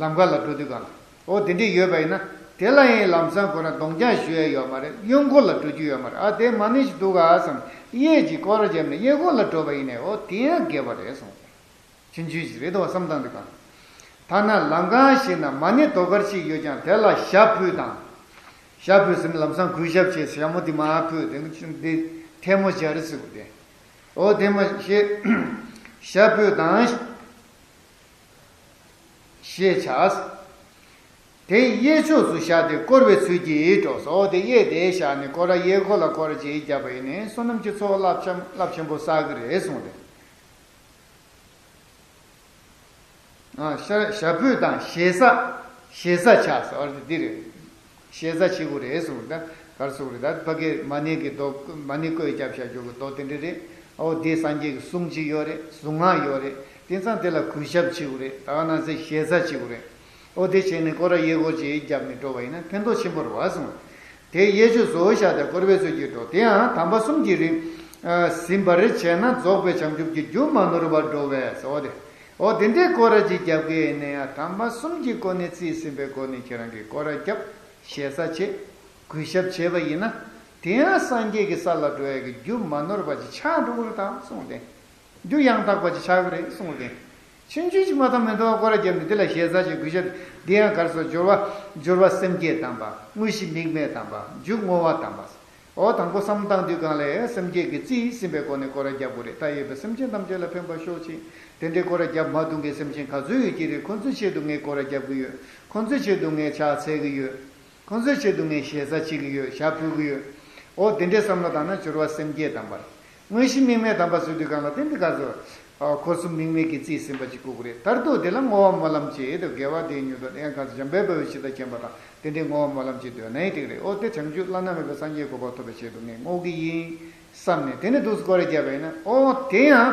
ལམ་ཁ་ལ་འགྲོ་དུས་གང་ལ། འོ་དེ་འདྲས་ཡོད་པ་ཡིན་ན། དེ་ལ་ཡང་ལམ་སང་ཁོ་རང་གདོང་བརྒྱབ་ཞུ་ཡ་ཡོད་མ་རེད། གཡོན་སྐོར་ལ་འགྲོ་རྒྱུ་ཡོད་མ་རེད། ཨ་དེ་མ་ཎི་ཞིག་འདུག་ག་བསམ། གཡས་ཀྱི་སྐོར་ར་བརྒྱབ་ནས་གཡས་སྐོར་ལ་འགྲོ་བ་ཡིན་ནའི་འོ་དེ་ཡང་དགེ་བ་རེད་གསུངས། ཆུང་ཆུང་ཞིག་རེད་འདུག་བསམ་སྟངས་འདི་གང་། ཐ་ན་ལམ་ཁ་ཞིག་ན་མ་ཎི་ཟློས་གར་ཞིག་ཡོད་ཀྱང་དེ་ལ་ཞྭ་ཕུད་དང་། ཞྭ་ཕུད་ཟེར་ན་ལམ་སང་གུས་ཞབས་བྱེད་ཞྭ་མོ་འདི་མར་ཕུད་དེ་འདི་ཐལ་མོ་སྦྱར་ཟེར་བ་དེ། འོ་དེ་མ་ཞེས། ཞྭ་ཕུད་དང་། ཞེས་བྱ། དེ་གཡས་ཕྱོགས་སུ་བཞག་སྟེ་བསྐོར་བའི་ཚུལ་གྱིས་འགྲོ་སོ། དེ་གཡས་དེ་བཞག་ནས་སྐོར་ར་གཡས་སྐོར་ལ་སྐོར་ར་ཅིག་བརྒྱབ་པ་ཡིན་ནའི་བསོད་ནམས་ཀྱི་ཚོགས་རླབས་ཆེན་རླབས་ཆེན་པོ་བསགས་ཀྱི་རེད་གསུངས་ཏེ། ཨ་ཞྭ་ཞྭ་ཕུད་དང་ཞེ་ས། ཞེ་ས་བྱ་ཟེར་བ་དེ་འདི་རེད། ཞེ་ས་བྱེད་དགོས་རེད་གསུངས། ད་ག་རེ་ཟེར་དགོས་རེད། ད་ཕ་གིར་མ་ཎི་གི་མདོ། མ་ཎི་བཀོད་རྒྱབ་བཞག་རྒྱུ་གི་མདོ་དེ་འདྲ་རེད། ཨོ་དེ་སངས་རྒྱས་ཀྱི་གསུང་གཅིག་ཡོད་རེད། གཟུངས་སྔགས་ཡོད་རེད། དེང་སང་དེ་ལ་གུས་ཞབས་བྱེད་དགོས་རེད། ད་ག་ནང་བཞིན་ཞེ་ས་བྱེད་དགོས་རེད། ཨོ་དེ་བྱས་ནས་སྐོར་ར་གཡས་སྐོར་གཅིག་བརྒྱབ་ནས་འགྲོ་བ་ཡིན་ན་ཕན་ཐོགས་ཆེན་པོ་རེད་པ་གསུངས། དེ་གཡས་ཕྱོགས་སུ་བཞག་སྟེ་བསྐོར་བའི་ཚུལ་གྱིས་འགྲོ། དེ་ཡང་དམ་པ་གསུམ་གྱི་རིང་ཟིན་པར་བྱས་ན་རྫོགས་པའི་བྱང་ཆུབ་ཀྱི་རྒྱུ་མ་ནོར་བར་འགྲོ་བས་ཟེར་བ་དེ། ཨོ་དེ་འདྲའི་སྐོར་ར་གཅིག་བརྒྱབ་ཀྱི་ཡིན་ན་ཡང་དམ་པ་གསུམ་གྱི་སྒོ་ནས་རྩིས་ཟིན་པའི་སྒོ་ནས་ཁྱེད་རང་གིས་སྐོར་ར་བརྒྱབ། ཞེ་ས་བྱེད། གུས་ཞབས་བྱས་པ་ཡིན་ན། དེ་ཡང་སངས་རྒྱས་ཀྱི་ས་ལ་འགྲོ་ཡ་གི་རྒྱུ་མ་ནོར་བ་ཅིག་ཆགས་འགྲོ་གི་རེད་ད་གསུངས་ཏེ། རྒྱུ་ཡང་དག་པ་ཅིག་ཆགས་ཀྱི་རེད་གསུངས་ཏེ། ཆུང་ཆུང་ཅིག་མ་གཏོགས་མི་འདུག་པ། སྐོར་ར་བརྒྱབ་ནས་དེ་ལ་ཞེ་ས་བྱེད། གུས་ཞབས། འདི་ཡང་ག་རེ་ཟེར། སྦྱོར་བ། སྦྱོར་བ་སེམས་བསྐྱེད་དམ་པ། དངོས་གཞི་དམིགས་མེད་དམ་པ། རྒྱུ་བསྔོ་བ་དམ་པ། ཨོ་དང་པོ་བསམ་བློ་བཏང་དུས་སྒང་ལ་ཡང་སེམས་བསྐྱེད་ཀྱི་རྩིས་ཟིན་པའི་སྒོ་ནས་སྐོར་ར་བརྒྱབ་དགོས་རེད། མཐའ་ཡས་པའི་སེམས་ཅན་ཐམས་ཅད་ལ་ཕན་པར་ཤོག་ཅིག་དེ་འདྲའི་སྐོར་ར་བརྒྱབ་མ་ཐུབ་མཁན་སེམས་ཅན་ག་ཚོད་ཡོད་ཀྱི་རེད། ཁོང་ཚོའི་ཆེད་དུ་ངས་སྐོར་ར་བརྒྱབ་ཀྱི་ཡོད། ཁོང་ཚོའི་ཆེད་དུ་ངས་ཕྱག་འཚལ་གྱི་ཡོད། ཁོང་ཚོའི་ཆེད་དུ་ངས་ཞེ་ས་བྱེད་ཀྱི་ཡོད། ཞྭ་ཕུལ་གྱི་ཡོད། ཨོ་དེ་འདྲའི་བསམ་བློ་བཏང་ན་སྦྱོར་བ་སེམས་བསྐྱེད་དམ་པར། དངོས་གཞི་དམིགས་མེད་དམ་པ་ཟེར་དུས་སྒང་ལ་དེ་འདི་ག་ཚོད། ཨ་འཁོར་གསུམ་དམིགས་མེད་ཀྱི་རྩིས་ཟིན་པ་ཅིག་དགོས་ཀྱི་རེད། མཐར་ཐུག་དེ་ལ་བསྔོ་བ་སྨོན་ལམ་བཅས་དང་དགེ་བ་དེའི་མྱུར་དུ་ཡང་ག་ཚོད་འཇམ་དཔལ་དཔའ་བོས་ཇི་ལྟར་མཁྱེན་པ་དང་དེ་འདྲའི་བསྔོ་བ་སྨོན་ལམ་བཅས་འདོན་ནའི་འགྲིག་རེད། ཨོ་དེ་བྱང་ཆུབ་བླ་ན་མེད་པའི་སངས་རྒྱས་གོ་འཕང་ཐོབ་པའི་ཆེད་དུ་ངས་བསྔོ་གི་ཡིན་བསམ་ནས་དེ་ནས་འདུག་སེ་སྐོར་ར་བརྒྱབ་པ་ཡིན་ན། ཨོ་དེ་ཡང་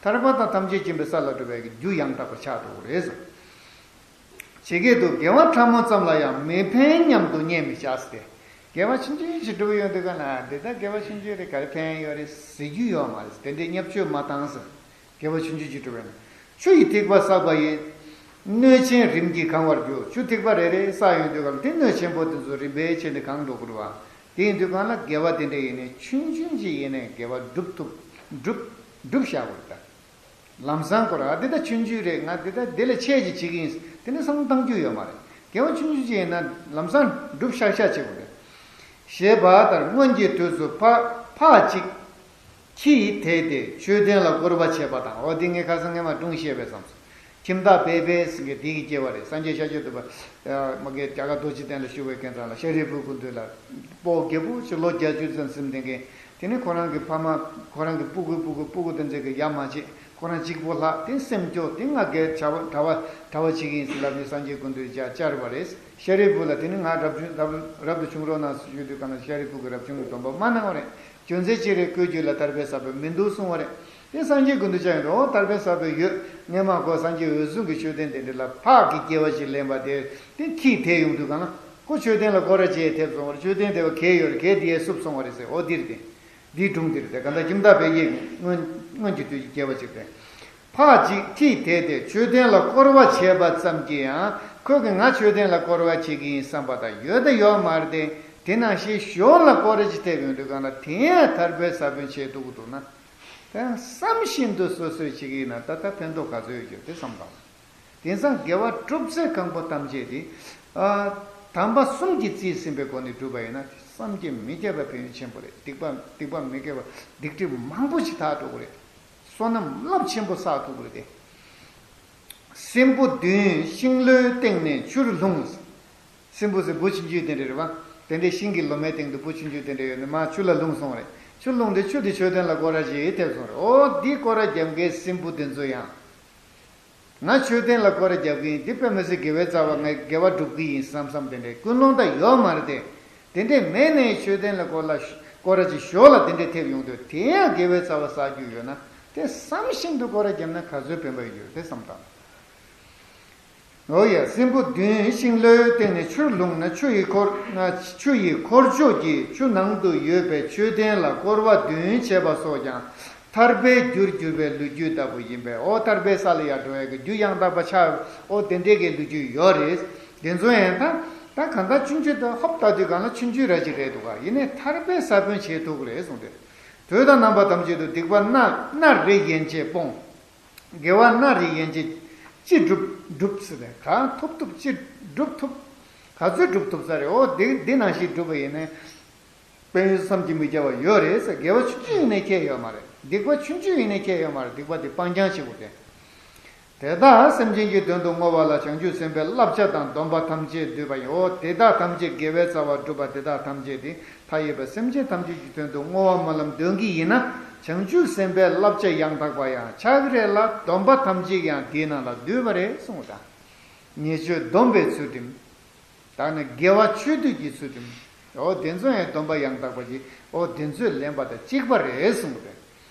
ཐར་པ་དང་ཐམས་ཅད་མཁྱེན་པའི་ས་ལ་སྒྲུབ་པའི་རྒྱུ་ཡང་དག་པ་ཆགས་འགྲོ་གི་རེད་ཟེར། ཇི་སྐད་དུ་དགེ་བ་ཕྲ་མོ་ཙམ་ལ་ཡང་མི་ཕན་སྙམ་དུ་བརྙས་མི་བྱ་ཟེར་ཏེ། དགེ་བ་ཆུང་ཆུང་ཞིག་སྒྲུབ་ཡོང་དུས་སྒང་ལ་འདི་ལྟར་དགེ་བ་ཆུང་ཆུང་རེད། ག་རེ་ཕན་ཡོད་རེད་ཟེར་རྒྱུ་ཡོད་མ་རེད། དེ་འདྲའི་བརྙས་བཅོས་མ་བཏང་ཟེར། དགེ་བ་ཆུང་ཆུང་ཞིག་སྒྲུབ་པ་ཡིན་ན། ཆུ་ཡི་ཐིགས་པ་བསགས་པ་ཡིས། སྣོད་ཆེན་རིམ་གྱིས་གང་བར་འགྱུར། ཆུ་ཐིགས་པ་རེ་རེ་བསགས་ཡོང་དུས་སྒང་ལ་དེ་སྣོད་ཆེན་པོ་དེ་ཚོ་རིམ་པས་བྱས་ནས་གང་འགྲོ་དགོས་རེད་པ། དེ་ཡིན་དུས་སྒང་ལ་དགེ་བ་དེ་འདྲ་ཡིན་ནའི་ཆུང་ཆུང་ཞིག་ཡིན་ནའི་དགེ་བ་སྒྲུབ་ཐུབ། སྒྲུབ། སྒྲུབ་བཞག་དགོས་རེད་ད། ལམ་སང་ཁོ་རང་འདི་ལྟར་ཆུང་ཆུང་རེད། ང་འདི་ལྟར་འདི་ལས་ཆེ་ཅིག་བྱེད་ཀྱི་ཡིན། དེ་ནི་བསམ་བློ་བཏང་རྒྱུ་ཡོད་མ་རེད། དགེ་བ་ཆུང་ཆུང་ཅིག་ཡིན་ན་ལམ་སང་སྒྲུབ་ཤག་ཤག་བྱེད་དགོས་རེད། ཞེས་པ་ལྟར་སྔོན་གྱི་དུས་སུ་ཕ་ཕག་ཅིག་ཁྱི་ཡིས་དེད་དེ་མཆོད་རྟེན་ལ་བསྐོར་བ་བྱས་པ་དང་། འོ་འདི་ངས་ཁ་སང་སྔས་མ་སྒྲུང་བཤད་པས་བསམ་སོང་། ཁྱིམ་བདག་བེ་བེ་ཟེར་མཁན་དེ་གི་སྐྱེ་བ་རེད། སངས་རྒྱས་ཤཱཀྱ་ཐུབ་པ། མ་གི་རྒྱ་གར་རྡོ་རྗེ་གདན་ལ་བཞུགས་པའི་སྐབས་ཙམ་ལ་ཤཱ་རིའི་བུ་སྐུ་མདུན་ལ་སྤོ་རྒད་པོ་ཅིག་ལོ་བརྒྱད་ཅུ་ཙམ་ཟིན་བསྡད་མཁན། དེ་ནས་ཁོ་རང་གི་ཕ་མ། ཁོ་རང་གི་སྤུ་གུ་སྤུ་གུ་སྤུ་གུ་དེ་ཚོ་གི་ཡ་མ་བྱེད། ཁོ་རང་གཅིག་པོ་ལྷག་དེ་སེམས་སྐྱོ། དེ་ང་རྒྱལ་བྱ་བ་གྲྭ་བ་གྲྭ་བ་བྱེད་ཀྱི་ཡིན་ཟེར་ལབ་ནས་སངས་རྒྱས་སྐུ་མདུན་བཅར་བ་རེད། ཤཱ་རིའི་བུ་ལ་དེ་ནས་ང་རབ་བྱུང་རབ་རབ་ཏུ་བྱུང་རོགས་གནང་ཞུས་དུས་སྒང་ལ་ཤཱ་རིའི་བུ་གིས་རབ་བྱུང་གི་སྡོམ་པ་མ་གནང་བ་རེད། རྒྱུ་མཚན་ཅི་རེད། ཁོའི་རྒྱུད་ལ་ཐར་པའི་ས་བོན་མི་འདུག་གསུང་བ་རེད། དེ་སངས་རྒྱས་སྐུ་མདུན་བཅར་ཡོང་དུས་ཐར་པའི་ས་བོན་ཡོད། སྔས་མ་ཁོ་སངས་རྒྱས་འོད་སྲུང་གི་མཆོད་རྟེན་དེ་འདྲ་ལ་ཕག་གི་སྐྱེ་བ་ཞིག་ལེན་པ་དེ། དེ་ཁྱི་དེད་ཡོང་དུས་སྒང་ལ་ཁོ་མཆོད་རྟེན་ལ་སྐོར་ར་བྱས་ཐེབས་སོང་བ་རེད། མཆོད་རྟེན་དེ་བ་གས་ཡོད་རེད། གས་དེ་ཡས་བསུབས་སོང་བ་རེད་ཟེར། འོ་འདི་རེད་དེ། འདིའི་སྒྲུང་འདི་རེད་དེ། གང་ལྟར་ཁྱིམ་བདག་བེ་བེ་སྔོན་སྔོན་གྱི་དུས་ཀྱི་སྐྱེ་བ་ཅིག་རེད། ཕག་ཅིག་ཁྱི་དེད་དེ་མཆོད་རྟེན་ལ་སྐོར་བ་བྱས་པ་ཙམ་གྱིས་ཡང་ཁོ་གིས་ང་མཆོད་རྟེན་ལ་སྐོར་བ་བྱེད་ཀྱི་ཡིན་བསམ་པ་དང་ཡོད་དང་ཡོད་མ་རེད་དེ། དེ་ནང་བཞིན་ཞོ་ལ་སྐོར་ར་ཅིག་ཐེབས་ཡོང་དུས་སྒང་ལ་དེ་ཡང་ཐར་པའི་ས་བོན་ཆེ་འདུག་འདུག་ན། དེ་ཡང་བསམ་བཞིན་དུ་སོ་སོས་བྱེད་ཀྱི་ཡིན་ན་ད་ལྟ་ཕན་ཐོགས་ག་ཚོད་ཡོད་ཀྱི་རེད་དེ་བསམ་དང་། དེང་སང་དགེ་བ་སྒྲུབ་ཚེ་གང་པོ་ཐམས་ཅད་དེ། ཨ། དམ་པ་གསུམ་གྱིས་རྩིས་ཟིན་པའི་སྒོ་ནས་བསྒྲུབས་པ་ཡིན་ན་དེ་བསམ་གྱིས་མི་ཁྱབ་པའི་ཕན་ཡོན་ཆེན་པོ་རེད། སྡིག་པ་སྡིག་པ་མི་དགེ་བ་སྡིག་སྒྲིབ་མང་པོ་ཞིག་དག་འགྲོ་གི་རེད། བསོད་ནམས་རླབས་ཆེན་པོ་བསགས་ཐུབ་ཀྱི་རེད་དེ། སྲིན་པོ་བདུན་ཤིང་ལོའི་སྟེང་ནས་ཆུར་ལྷུང་། སྲིན་པོ་ཟེར་བུ་ཆུང་ཆུང་དེ་འདྲ་རེད་པ། དེ་འདྲའི་ཤིང་གི་ལོ་མའི་སྟེང་དུ་བུ་ཆུང་ཆུང་དེ་འདྲ་ཡོད་ནས་མར་ཆུ་ལ་ལྷུང་སོང་བ་རེད། ཆུ་ལྷུང་སྟེ་ཆུ་དེ་མཆོད་རྟེན་ལ་སྐོར་ར་བྱེད་ཐེབས་སོང་རེད། ཨོ་འདི་སྐོར་ར་རྒྱབ་མཁན་སྲིན་པོ་དེ་ཚོ་ཡང་། ང་མཆོད་རྟེན་ལ་སྐོར་ར་རྒྱབ་ཀྱི་ཡིན། འདི་དཔེ་མི་སྲིད་དགེ་བའི་རྩ་བ། ངས་དགེ་བ་སྒྲུབ་ཀྱི་ཡིན་བསམ་བསམ་དེ་འདྲའི་ཀུན་སློང་ད་ཡོད་མ་རེད་དེ། དེ་འདྲས་མེད་ནས་མཆོད་རྟེན་ལ་སྐོར་ལ་སྐོར་ར་ཅིག་ཞོར་ལ་དེ་འདྲས་ཐེབས་ཡོང་དུས་དེ་ཡང་དགེ་བའི་རྩ་བ་བསགས་རྒྱུ་ཡོད་ན་དེ་བསམ་བཞིན་དུ་སྐོར་ར་བརྒྱབ་ན་ག་ཚོད་ཕན་པ་ཡོད་རེད་དེ་བསམ་དང་། འོ་ཡ། སྲིན་པོ་བདུན་ཤིང་ལོའི་སྟེང་ནས་ཆུར་ལྷུང་ན་ཆུ་ཡི་འཁོར་ཆུ་ཡི་འཁོར་ཕྱོགས་ཀྱི་ཆུ་ནང་དུ་ཡོད་པའི་མཆོད་རྟེན་ལ་སྐོར་བ་བདུན་བྱས་པ་སོགས་ཀྱང་ཐར་པའི་རྒྱུར་གྱུར་པའི་ལོ་རྒྱུས་ལྟ་བུ་ཡིན་པས། འོ་ཐར་པའི་ས་ལ་ཡར་འགྲོ་ཡ་གི་རྒྱུ་ཡང་དག་པ་ཆགས། འོ་དེ་འདྲའི་གི་ལོ་རྒྱུས་ཡོད་རེད། དེ་ཚོ་ཡང་ད་ད་གང་ལྟར་ཆུང་ཆུང་དང་ཧོབ་ལྟ་དུས་སྒང་ལ་ཆུང་ཆུང་ར་ཅིག་རེད་འདུག་ག་ཡིན་ནའི་ཐར་པའི་ས་བོན་ཆེ་ཐུག་རེད་གསུངས་ཏེ། དུས་དང་རྣམ་པ་ཐམས་ཅད་དུ་སྡིག་པ་སྣ་སྣ་རེ་ཡན་ཆད་སྤོང་། དགེ་བ་སྣ་རེ་ཡན་ཆད་ཅི་སྒྲུབ་སྒྲུབ་ཟེར་ནས་གང་ཐུབ་ཐུབ་ཅི་སྒྲུབ་ཐུབ། ག་ཚོད་སྒྲུབ་ཐུབ་ས་རེད། འོ་འདི་འདི་ནང་བཞིན་སྒྲུབ་པ་ཡིན་ནའི། དཔལ་ཡོན་བསམ་གྱིས་མི་ཁྱབ་པ་ཡོད་རེད་ཟེར། དགེ་བ་ཆུང་ཆུང་ཡིན་ནའི་ཁྱད་ཡོད་མ་རེད། སྡིག་པ་ཆུང་ཆུང་ཡིན་ནའི་ཁྱད་ཡོད་མ་རེད། སྡིག་པ་དེ་སྤང་རྐྱང་བྱེད་དགོས་ཏེ། དེ་དག་སེམས་ཅན་གྱི་དོན་དུ་བསྔོ་བ་ལ་བྱང་ཆུབ་སེམས་དཔའི་བསླབ་བྱ་དང་སྡོམ་པ་ཐམས་ཅད་འདུས་པ་ཡིན། འོ་དེ་དག་ཐམས་ཅད་དགེ་བའི་རྩ་བ་སྒྲུབ་པ་དེ་དག་ཐམས་ཅད་དེ་མཐའ་ཡས་པའི་སེམས་ཅན་ཐམས་ཅད་ཀྱི་དོན་དུ་བསྔོ་བ་སྨོན་ལམ་འདོན་གྱི་ཡིན་ན་བྱང་ཆུབ་སེམས་དཔའི་བསླབ་བྱ་ཡང་དག་པ་ཡང་ཆགས་ཀྱི་རེད་ལ་སྡོམ་པ་ཐམས་ཅད་ཀྱང་དེའི་ནང་ལ་འདུས་པ་རེད་གསུངས་པ་དང་། ཉེས་སྤྱོད་སྡོམ་པའི་ཚུལ་ཁྲིམས། ད་ ད་ནི་དགེ་བ་ཆོས་སྡུད་ཀྱི་ཚུལ་ཁྲིམས། འོ་དེ་ཚོ་ཡང་སྡོམ་པ་ཡང་དག་པ་གྱིས་འོ་དེ་ཚོས་ལེན་པ་དང་གཅིག་པ་རེད་གསུངས་པས།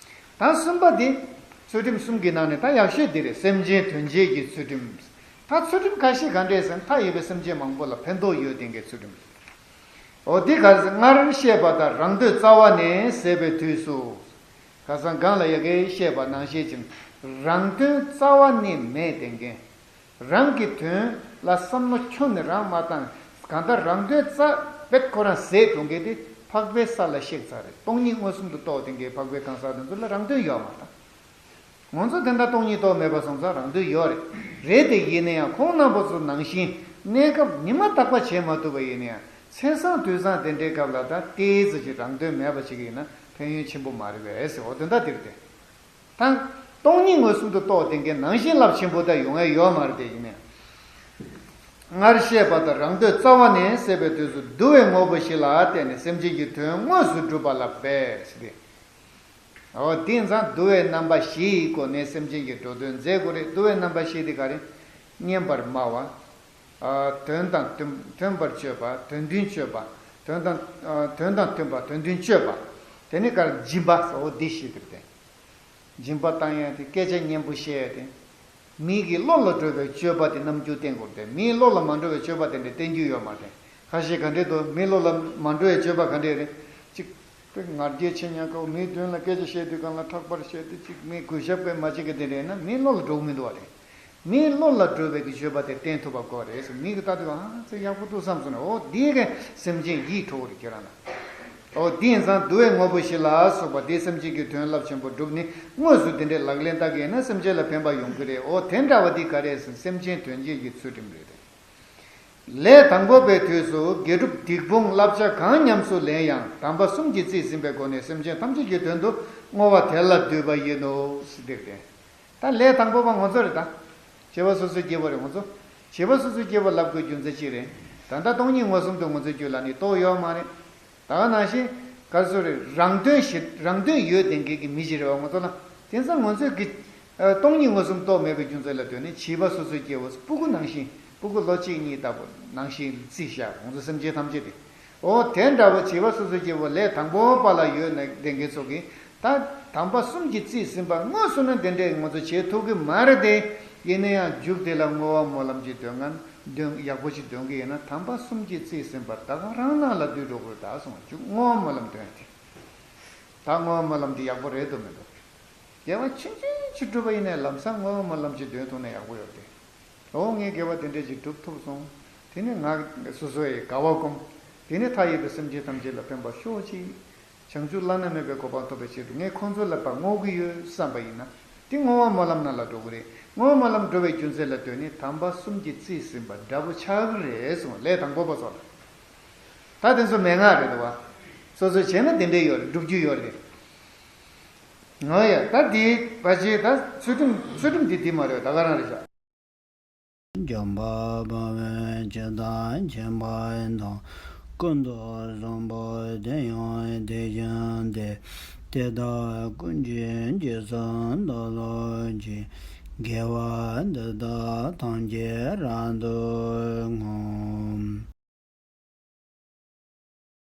ད་གསུམ་པ་དེ། ཚུལ་ཁྲིམས་གསུམ་གྱི་ནང་ནས་ད་ཡག་ཤོས་འདི་རེད། སེམས་ཅན་དོན་བྱེད་ཀྱི་ཚུལ་ཁྲིམས། ད་ཚུལ་ཁྲིམས་ཁ་ཤས་ག་འདྲས་ཟེར་ན་མཐའ་ཡས་པའི་སེམས་ཅན་མང་པོ་ལ་ཕན་ཐོགས་ཡོད་དེ་འགའི་ཚུལ་ཁྲིམས། འོ་འདི་ག་ཟེར་སྔར་བཤད་པ་དང་རང་དོན་རྩ་བ་ནས་ཟད་པའི་དུས་སུ། ཁ་སང་གང་ལ་ཡ་གིར་བཤད་པ་ནང་བཞིན་ཅིང་རང་དོན་རྩ་བ་ནས་མེད་དེ་འགའི། རང་གི་དོན་ལ་བསམ་བློ་ཁྱོན་ནས་རང་མ་བཏང་། གང་ལྟར་རང་དོན་རྩ་བེད་ཁོ་རང་ཟད་འགྲོ་མཁན་དེ་འཕགས་པའི་ས་ལ་གཤེགས་ཚར་རེད། སྟོང་ཉིད་མངོན་སུམ་དུ་རྟོགས་དེ་འགའི་འཕགས་པའི་གང་ཟག་དེ་ཚོ་ལ་རང་དོན་ཡོད་མ་རེད་ད། ང་ཚོ་དེ་འདྲ་སྟོང་ཉིད་རྟོགས་མེད་པ་སོང་ཙང་རང་དོན་ཡོད་རེད། རེད་དེ་ཡིན་ན་ཡང་ཁོང་རྣམ་པ་ཚོ་ནང་བཞིན་གནས་སྐབས་ཉི་མ་རྟག་པ་བྱེད་མ་ཐུབ་པ་ཡིན་ན་ཡང་མཚན་བཟང་དུས་བཟང་དེ་འདྲའི་སྐབས་ལ་ད་ཏོག་ཙམ་ཅིག་རང་དོན་མེད་པ་བྱེད་ཀྱི་ཡིན་ན་ཕན་ཡོན་ཆེན་པོ་མ་རེད་པས་ཟེར། འོ་དོན་དག་དེ་རེད་དེ། ད་སྟོང་ཉིད་མངོན་སུམ་དུ་རྟོགས་དེ་འགའི་ནང་བཞིན་རླབས་ཆེན་པོ་ད་ཡོང་ཡ་ཡོད་མ་རེད་དེ་ཡིན་ན་ཡང་། སྔར་བཤད་པ་དང་རང་དོན་རྩ་བ་ནས་ཟད་པའི་དུས་སུ་བསྡུ་བའི་དངོས་པོ་བཞི་ལ་བརྟེན་ནས་སེམས་ཅན་གྱི་དོན་དངོས་སུ་སྒྲུབ་པ་ལ་འབད་ཟེར་ཏེ། འོ་དེ་ཙང་བསྡུ་བའི་རྣམ་པ་བཞི་ཡི་སྒོ་ནས་སེམས་ཅན་གྱི་འགྲོ་དོན་མཛད་དགོས་རེད། བསྡུ་བའི་རྣམ་པ་བཞི་དེ་ག་རེ། སྙན་པར་སྨྲ་བ། ཨ། དོན་དང་མཐུན་མཐུན་པར་སྤྱོད་པ། དོན་མཐུན་སྤྱོད་པ། དོན་དང་། ཨ། དོན་དང་མཐུན་པ་དོན་མཐུན་སྤྱོད་པ། དེ་ནི་ག་རེ་སྦྱིན་པ་ཟེར། འོ་འདི་བཞི་དེ་རེད་དེ། སྦྱིན་པ་བཏང་ཡ་དེ། སྐད་ཆ་སྙན་པོ་བཤད་ཡ་དེ། མི་གི་བློ་ལ་འགྲོ་བའི་སྤྱོད་པ་དེ་རྣམ་འགྱུར་བསྟན་དགོས་ཏེ། མིའི་བློ་ལ་མ་འགྲོ་བའི་སྤྱོད་པ་དེ་འདྲ་བསྟན་རྒྱུ་ཡོད་མ་རེད། ཁ་ཤས་ག་འདྲས་འདུག་མིའི་བློ་ལ་མ་འགྲོ་བའི་སྤྱོད་པ་ག་འདྲས་རེད། གཅིག་དཔེ་ང་རྒྱལ་ཆེ་ཉག་ག་མིའི་མདུན་ལ་སྐད་ཆ་བཤད་དུས་སྒང་ལ་ཕྲག་པར་བཤད་དེ། གཅིག་མི་གུས་ཞབས་དཔེ་མ་བྱེད་མཁན་དེ་འདྲ་ཡིན་ན་མིའི་བློ་ལ་འགྲོ་གི་མི་འདུག་བ་རེད། མིའི་བློ་ལ་འགྲོ་བའི་གི་སྤྱོད་པ་དེ་བསྟན་ཐུབ་པ་དགོས་རེད་ཟེར། མི་གིས་ལྟ་དུས་ཨ་ཙི་ཡག་པོ་འདུག་བསམ་སོང་ན། འོ་འདི་གིས་སེམས་ཅན་ཡིད་འཕྲོག་རེད་ཁྱེད་རང་ལ། འོ་དེ་ཡིན་ཙང་བསྡུ་བའི་དངོས་པོ་བཞི་ལ་སོགས་པ་དེ་སེམས་ཅན་གྱི་དོན་རླབས་ཆེན་པོ་བསྒྲུབས་ནས་དངོས་སུ་དེ་འདྲའི་ལག་ལེན་བསྟར་གྱི་ཡིན་ན་སེམས་ཅན་ལ་ཕན་པ་ཡོང་གི་རེད། འོ་དེ་འདྲ་བ་འདི་ག་རེ་ཟེར་ན་སེམས་ཅན་དོན་བྱེད་ཀྱི་ཚུལ་ཁྲིམས་རེད་དེ། ལས་དང་པོ་པའི་དུས་སུ་དགེ་སྒྲུབ་སྡིག་སྤོང་བསླབ་བྱ་གང་ཉམས་སུ་ལེན་ཡང་དམ་པ་གསུམ་གྱིས་རྩིས་ཟིན་པའི་སྒོ་ནས་སེམས་ཅན་ཐམས་ཅད་ཀྱི་དོན་དུ་བསྔོ་བ་དེ་ལ་འདུས་པ་ཡིན་ནོ་ཟེར་ཏེ། ད་ལས་དང་པོ་པ་ང་ཚོ་རེད་ད། བྱེད་པ་སོ་སོའི་སྐྱེ་བོ་རེད་ང་ཚོ། བྱེད་པ་སོ་སོའི་སྐྱེ་བོ་ལབ་དགོས་རྒྱུ་མཚན་ཅི་རེད། ད་ལྟ་སྟོང་ཉིད་མངོན་སུམ་དུ་ང་ཚོའི་རྒྱུད་ལ་ནི་རྟོགས་ཡོད་མ་རེད། ད་ག་ནང་བཞིན་ག་རེ་ཟེར་རེད། རང་དོན་ཞིག་རང་དོན་ཡོད་དེ་འགའི་གི་མི་ཞིག་རེད་བ་ང་ཚོ་ལ། དེང་སང་ང་ཚོས་གི་ཨ། སྟོང་ཉིད་མངོན་སུམ་རྟོགས་མེད་པའི་རྒྱུ་མཚན་ལ་ལྟོས་ནས་བྱིས་པ་སོ་སོའི་སྐྱེ་བོ་སྤུ་གུ་ནང་བཞིན་སྤུ་གུ་ལོ་གཅིག་གཉིས་ལྟ་བུ་ནང་བཞིན་རྩིས་བཞག་ང་ཚོ་སེམས་ཅན་ཐམས་ཅད་དེ། འོ་དེ་འདྲ་བོ་བྱིས་པ་སོ་སོའི་སྐྱེ་བོ་ལས་དང་པོ་པ་ལ་ཡོད་ན་དེ་འགའི་ཚོ་གིས་ད་དམ་པ་གསུམ་གྱིས་རྩིས་ཟིན་པ་དངོས་སུ་ནི་དེ་འདྲས་ང་ཚོ་བྱེད་ཐུབ་ཀྱི་མ་རེད་དེ། ཡིན་ན་ཡང་མཇུག་དེ་ལ་བསྔོ་བ་སྨོན་ལམ་གྱི་འདོན་ངན་འདོན་ཡག་པོ་ཞིག་འདོན་གྱི་ཡིན་ན་དམ་པ་གསུམ་གྱིས་རྩིས་ཟིན་པ་ད་ག་རང་ནང་ལ་འདུས་འགྲོ་དགོས་ད་གསུངས། མཇུག་བསྔོ་བ་སྨོན་ལམ་འདོན་ཏེ། ད་བསྔོ་བ་སྨོན་ལམ་འདི་ཡག་པོ་རེད་འདུག་མི་འདུག་དགེ་བ་ཆུང་ཆུང་ཅིག་བསྒྲུབས་པ་ཡིན་ནའི་ལམ་སང་བསྔོ་བ་སྨོན་ལམ་ཅིག་འདོན་ཐུབ་ན་ཡག་པོ་ཡོད་དེ། འོ་ངས་དགེ་བ་དེ་འདྲས་ཅིག་བསྒྲུབས་ཐུབ་སོང་། དེ་ནས་ང་སོ་སོ་ཡི་དགའ་བ་སྒོམ། དེ་ནས་མཐའ་ཡས་པའི་སེམས་ཅན་ཐམས་ཅད་ལ་ཕན་པ་ཤོག་ཅིག་བྱང་ཆུབ་བླ་ན་མེད་པའི་གོ་འཕང་ཐོབ་པའི་ཆེད་དུ་ངས་ཁོང་ཚོ་ལ་ཕར་བསྔོ་གི་ཡོད་བསམ་པ་ཡིན་ན། དེ་བསྔོ་བ་སྨོན་ལམ་ནང་ལ་འགྲོ་གི་རེད། བསྔོ་བ་སྨོན་ལམ་འགྲོ་བའི་རྒྱུ་མཚན་ལ་ལྟོས་ནས་དམ་པ་གསུམ་གྱིས་རྩིས་ཟིན་པ་འདྲ་པོ་ཆགས་ཀྱི་རེད་གསུངས། ལས་དང་པོ་པ་ཚོ་ལ། ད་དེ་ཚོ་མན་ངག་རེད་འདུག་བ། སོ་སོས་བྱས་ན་དེ་འདྲས་ཡོད་རེད། སྒྲུབ་རྒྱུ་ཡོད་རེད། ང་ཡ་ད་དེ་བ་ཅི་ད་ཚུལ་ཁྲིམས་ཚུལ་ཁྲིམས་དེ་དེ་མ་རེད། ད་ག་རང་རེད་བཞག་འཇམ་དཔལ་དཔའ་བོས་ཇི་ལྟར་མཁྱེན་པ་དང་། ཀུན་ཏུ་བཟང་པོ་དེ་ཡང་དེ་བཞིན་ཏེ། དེ་དག་ཀུན་གྱི་རྗེས་སུ་བདག་སློབ་ཅིང་། དགེ་བ་འདི་དག་ཐམས་ཅད་རབ་ཏུ་བསྔོ།